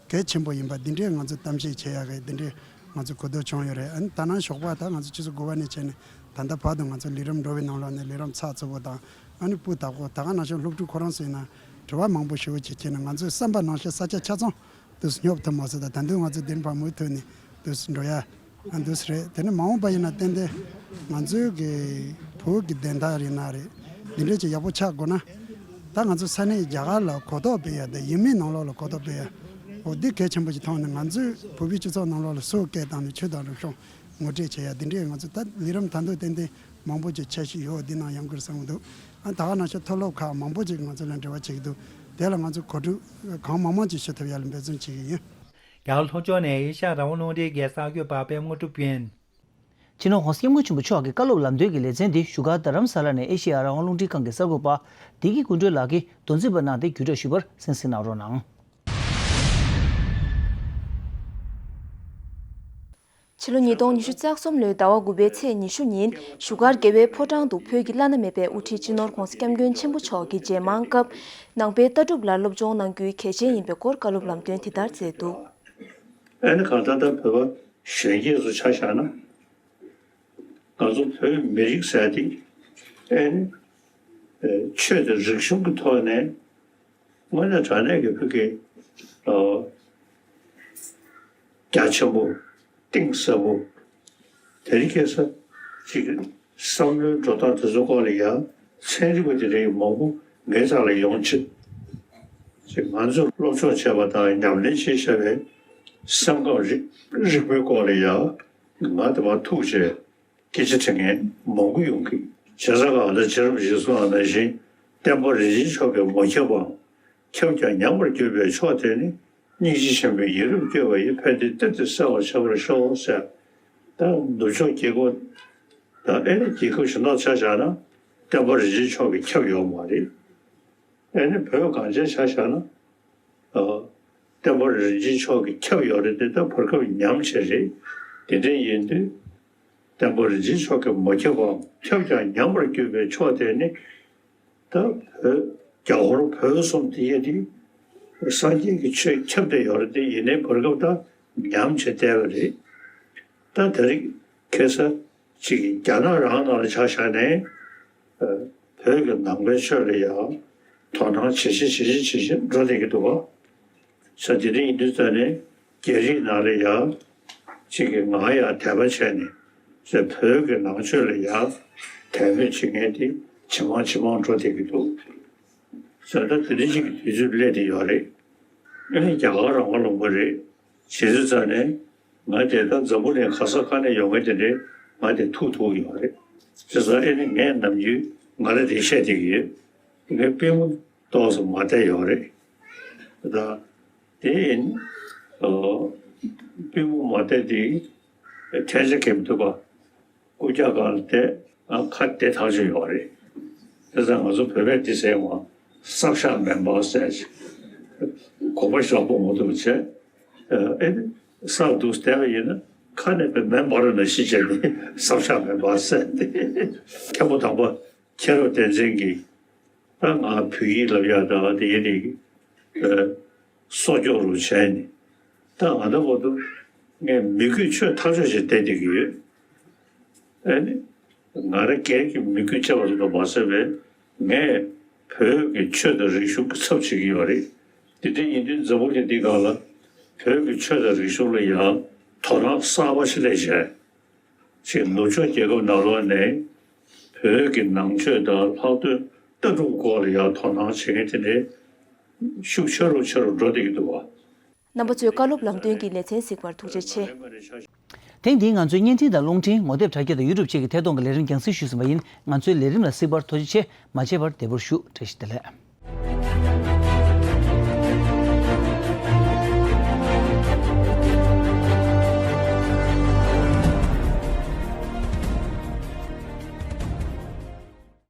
གལ་ཆེན་པོ་ཡིན་པ་འདི་འདྲའི་ང་ཚོ་གཏམ་བཤད་བྱེད་ཡག་གི་འདི་འདྲའི་ང་ཚོ་གོ་རྟོགས་བྱུང་ཡོད་རེད། ཨ་ནི་ད་ནང་ཞོགས་པ་ད་ང་ཚོ་ཆུ་ཚོད་དགུ་པ་ནས་བྱས་ནས་ད་ལྟ་བར་དུ་ང་ཚོ་ལས་རིམ་འགྲོ་བའི་ནང་ལོགས་ནས་ལས་རིམ་ཚགས་ཚུད་པོ་དང་། ཨ་ནི་སྤུས་དག་པོ། ད་ག་ནང་བཞིན་སློབ་ཕྲུག་ཁོ་རང་ཚོ་ཡིན་ན་དྲི་བ་མང་པོ་ཞེ་པོ་ཅིག་བྱས་ནས། ང་ཚོའི་བསམ་པ་ནང་བཞིན་ས་ཆ་ཆ་ཚང་དུ་སྙོབ་ཐུབ་མ་སོང་། ད་ད་དུང་ང་ཚོ་འདིར་ཕར་མུ་མཐུད་ནས་དུ་འགྲོ་ཡ། ཨ་འདུག་སེ་རེད། དེ་ནས་མ་འོངས་པ་ཡིན་ན་ཏན་ཏན་ང་ཚོའི་གི་བོད་ཀྱི་བདེན་མཐའ་རེད་ན་རེད། འདི་འདྲ་ཅིག་ཡག་པོ་ཆགས་དགོས་ན། ད་ང་ཚོ་ས་གནས་རྒྱ་གར་ལ་གོ་རྟོགས་སྤེལ་ཡ་དང་། ཡུལ་མིའི་ནང་ལོགས་ལ་གོ་རྟོགས་སྤེལ་ཡ། འོ་འདི་གལ་ཆེན་པོ་ཅིག་མཐོང་ནས། ང་ཚོའི་བོད་པའི་སྤྱི་ཚོགས་ནང་ལོགས་ལ་སོ་སྐྱེས་དང་ནི་ཆོས་དང་རིག་གཞུང་ངོ་སྤྲོད་བྱེད་ཡ་འདི་འདྲའི་ང་ཚོ་ད་ལས་རིམ་ད་དུང་ཏན་ཏན་མང་པོ་ཅིག་འཆར་གཞི་ཡོད། འདི་ནང་ཡོང་གི་རེད་བསམ་གྱི་འདུག་ཨ་ད་ག་ནང་བཞིན་མཐོ་སློབ་ཁག་མང་པོ་ཅིག་ང་ཚོ་ལ་འབྲེལ་བ་བྱེད་ཀྱི་འདུག་དེ་ལ་ང་ཚོ་གོ་སྒྲིག་གང་མང་མང་ཅིག་ཞུ་ཐུབ་ཡ་ལ་འབད་བརྩོན་བྱེད་ཀྱི་ཡིན། རྒྱ་གར་ལྷོ་ཕྱོགས་ནས་ཨེ་ཤ་ཡ་རང་དབང་རླུང་འཕྲིན་གྱི་གསར་འགོད་པ་པད་མ་དངོས་གྲུབ་ཡིན། སྤྱི་ནོར་༸གོང་ས་༸སྐྱབས་མགོན་ཆེན་པོ་མཆོག་གི་བཀའ་སློབ་ལམ་སྟོན་གྱི་ལེ་ཚན་འདི་བཞུགས་སྒར་རྡ་རམ་ས་ལ་ནས་ཨེ་ཤེ་ཡ་རང་དབང་རླུང་འཕྲིན་ཁང་གི་གསར་འགོད་པ་བདེ་སྐྱིད་ཀུན་སྒྲོན་ལགས་ཀྱིས་མདོ་འཛིན་པ་གནང་སྟེ་བརྒྱུད་སྒྲོག་ཞུས་པར་གསན་གཟིགས་གནང་རོགས་གནང་། ཕྱི་ལོ་ཉིས་སྟོང་ཉི་ཤུ་རྩ་གསུམ་ལོའི་ཟླ་བ་དགུ་པའི་ཚེས་ཉི་ཤུ་ཉིན་བཞུགས་སྒར་རྒྱལ་བའི་ཕོ་བྲང་དུ་བོད་ཀྱི་བླ་ན་མེད་པའི་དབུ་ཁྲིད་སྤྱི་ནོར་༸གོང་ས་༸སྐྱབས་མགོན་ཆེན་པོ་མཆོག་གི་རྗེས་འབྲང་སྐབས་ནང་པའི་ལྟ་གྲུབ་ལ་སློབ་སྦྱོང་གནང་རྒྱུའི་གལ་ཆེན་ཡིན་པའི་སྐོར་བཀའ་སློབ་ལམ་སྟོན་དེ་ལྟར་མཛད་འདུག། ཨ་ནི་གང་ལྟར་ད་བོད་པ་གཞོན་སྐྱེས་ཚོ་ཆ་བཞག་ན། ང་ཚོ་བོད་མི་རིགས་ཟེར་དེ་ཨེ་ནི་ཆོས་དང་རིག་གཞུང་གི་ཐོག་ནས་དངོས་གནས་དྲང་གནས་ཀྱི་བོད་ཀྱི་རྒྱ་ཆེན་པོ་གཏིང་ཟབ་པོ་དེ་རིང་ཁ་སང་ཅིག་བསམ་བློའི་འགྲོ་སྟངས་དེ་ཚོ་སྐོར་ལ་ཡང་ཚན་རིག་པ་དེ་འདྲའི་མང་པོ་ངའི་རྩ་ལ་ཡོང་ཆེད་ཅིག་ང་ཚོས་སློབ་སྦྱོང་བྱས་པ་དང་ཉམས་ལེན་བྱེད་བཞག་པའི་སེམས་ཁམས་རིག་རིག་པའི་སྐོར་ལ་ཡང་། ང་དེ་མ་ཐུག་བྱས་སྐད་ཆ་དྲི་མཁན་མང་པོ་ཡོང་གི། བྱས་ཙང་ང་ད་རྗེ་རིན་པོ་ཆེས་གསུངས་པ་ནང་བཞིན་བསྟན་པ་རིན་ཆེན་མཆོག་གིས་མ་ཁྱབ་པའམ་ཁྱབ་ཀྱང་ཉམས་པར་གྱུར་པའི་ཕྱོགས་དེ་ནི་སྙིང་རྗེ་ཆེན་པོས་ཡིད་རབ་བསྐྱོད་པ་ཡིས་ཕན་བདེའི་གཏེར་དེ་གསལ་བར་བྱ་བར་ཤོག་ཟེར། ད་ནུབ་ཕྱོགས་རྒྱལ་ཁབ་དང་ཨེ་རྒྱལ་ཁབ་གཞན་དག་ཆ་བཞག་ན་བསྟན་པ་རིན་ཆེན་མཆོག་གིས་ཁྱབ་ཡོད་མ་རེད། ཨེ་ནི་བོད་གངས་ཅན་ཆ་བཞག་ན། ཨ། བསྟན་པ་རིན་ཆེན་མཆོག་གིས་ཁྱབ་ཡོད་རེད་དེ་ད་བར་སྐབས་ཉམས་བྱས་རེད། དེ་འདྲ་ཡིན་དུས། བསྟན་པ་རིན་ཆེན་མཆོག་གིས་མ་ཁྱབ་པའམ་ཁྱབ་ཀྱང་ཉམས་པར་གྱུར་པའི་ཕྱོགས་དེ་ནི། ད་བོད་རྒྱ་ཧོར་བོད་གསུམ་དེ་ཡས་དེ། སངས་རྒྱས་ཀྱི་ཆོས་ཁྱབ་བསྡད་ཡོད་རེད་དེ་ཡིན་ནའི་བར་སྐབས་ད་ཉམས་བྱས་བསྡད་པ་རེད། ད་དེ་རིང་ཁ་སང་། གཅིག་གིས་རྒྱ་ནག་རང་ནང་ལ་ཆ་བཞག་ནས། ཨ། བོད་ཀྱི་ནང་པའི་ཆོས་ལ་ཡང་དོ་སྣང་ཇེ་ཆེ་ཇེ་ཆེ་ཇེ་ཆེ་འགྲོ་བསྡད་ཀྱི་འདུག་བ། ས་དེ་འདྲ་ཡིན་དུས་ཙང་ནས་རྒྱ་རིགས་ནང་ལ་ཡང་གཅིག་གིས་ང་ཡང་དད་པ་བྱས་ནས་ཟེར་བོད་ཀྱི་ནང་ཆོས་ལ་ཡང་དད་མོས་བྱེད་མཁན་དེ་ཇེ་མང་ཇེ་མང་འགྲོ་བསྡད་ཀྱི་འདུག། ས་ད་དེ་འདྲ་ཞིག་གི་དུས་ཚོད་སླེབས་བསྡད་ཡོད་རེད། ཨ་ནི་རྒྱ་གར་རང་དབང་ལུང་པ་རེད། བྱེད་དུས་ཙང་ནས་ང་དེ་ད་འཛམ་བུ་གླིང་ག་ས་ག་ནས་ཡོང་མཁན་དེ་འདྲས་ང་དེ་ཐུག་ཐུག་ཡོད་རེད། བྱས་ཙང་ཨེ་ནི་ངས་ནམ་རྒྱུན་ང་རང་དེ་བཤད་བསྡད་ཀྱི་ཡོད། ངས་པུས་མོ་ཏོག་ཙམ་མ་བཏད་ཡོད་རེད། ད་དེ་ཡིན། ཨོ། པུས་མོ་མ་བཏད་དེ་འཕྲལ་ཆེར་གྱོན་མི་ཐུབ་པ། རྐུབ་བཀྱག་སྒང་ལ་བསྡད། ཨ། ཁ་བདེ་ཐག་ཆོད་ཡོད་རེད། དེ་ཙང་ང་ཚོ་བོད་པས་འདི་ཟེར་བ། སྲབ་ཤག་མེ་འབར་ཟེར་ཅིག། གོམ་པ་ཤོག་པོ་མ་ཐུབ་བྱས། ཨེ་ནི་སྲབ་འདུག་བསྡད་པ་ཡིན་ན་ཁ་ནས་མེ་འབར་ནང་བཞིན་བྱས་ནས་སྲབ་ཤག་མེ་འབར་ཟེར་ཏེ། མཁན་པོ་དམ་པ་མཁྱེན་རབ་བསྟན་འཛིན་གྱིས། ད་ང་བོད་ཡིག་ལབ་ཡག་ད་དེ་ཡིན་ནི། ཨ། སྲོག་སྐྱོབ་རུ་བྱས་ནས། ད་ང་ད་བར་དུ་ངས་མི་རྒོད་ཆོས་ཐག་ཆོད་བྱས་བསྡད་བསྡད་ཀྱི་ཡོད། ཨ་ནི། ང་རང་སྒེར་གྱི་མི་རྒོད་བྱས་པ་ཙམ་དུ་མ་ཟད་པའི་ངས་བོད་ཀྱི་ཆོས་དང་རིག་གཞུང་གི་ཚབ་བྱེད་ཀྱི་ཡོད་རེད། དེ་འདྲ་ཡིན་དུས་འཛམ་བུ་གླིང་འདི་སྒང་ལ་བོད་ཀྱི་ཆོས་དང་རིག་གཞུང་ལ་ཡང་དོ་སྣང་གསར་པ་ཞིག་སླེབས་བྱས། ཅིག་ནུབ་ཕྱོགས་རྒྱལ་ཁབ་ནང་ལོགས་ནས་བོད་ཀྱི་ནང་ཆོས་དང་ལྷག་དོན་ལྟ་གྲུབ་སྐོར་ལ་ཡང་དོ་སྣང་བྱེད་མཁན་དེ་འདྲའི་ཤུགས་ཆེ་རུ་ཆེ་རུ་འགྲོ་བསྡད་ཀྱི་འདུག་བ། རྣམ་པ་ཚོས་བཀའ་སློབ་ལམ་སྟོན་གྱི་ལེ་ཚན་གཟིགས་པར་ཐུགས་རྗེ་ཆེ། ཐེངས་འདིའི་ང་ཚོའི་བརྙན་འཕྲིན་དང་རླུང་འཕྲིན་ངོ་དེབ་དྲ་རྒྱ་དང་ཡུ་ཊུབ་བཅས་ཀྱི་ཐད་གཏོང་གི་ལས་རིམ་རྒྱང་སྲིང་ཞུས་ཟིན་པ་ཡིན། ང་ཚོའི་ལས་རིམ་ལ་གཟིགས་པར་ཐུགས་རྗེ་ཆེ། མ་བརྗེད་པར་བདེ་པོར་བཞུགས། བཀྲ་ཤིས་བདེ་ལེགས།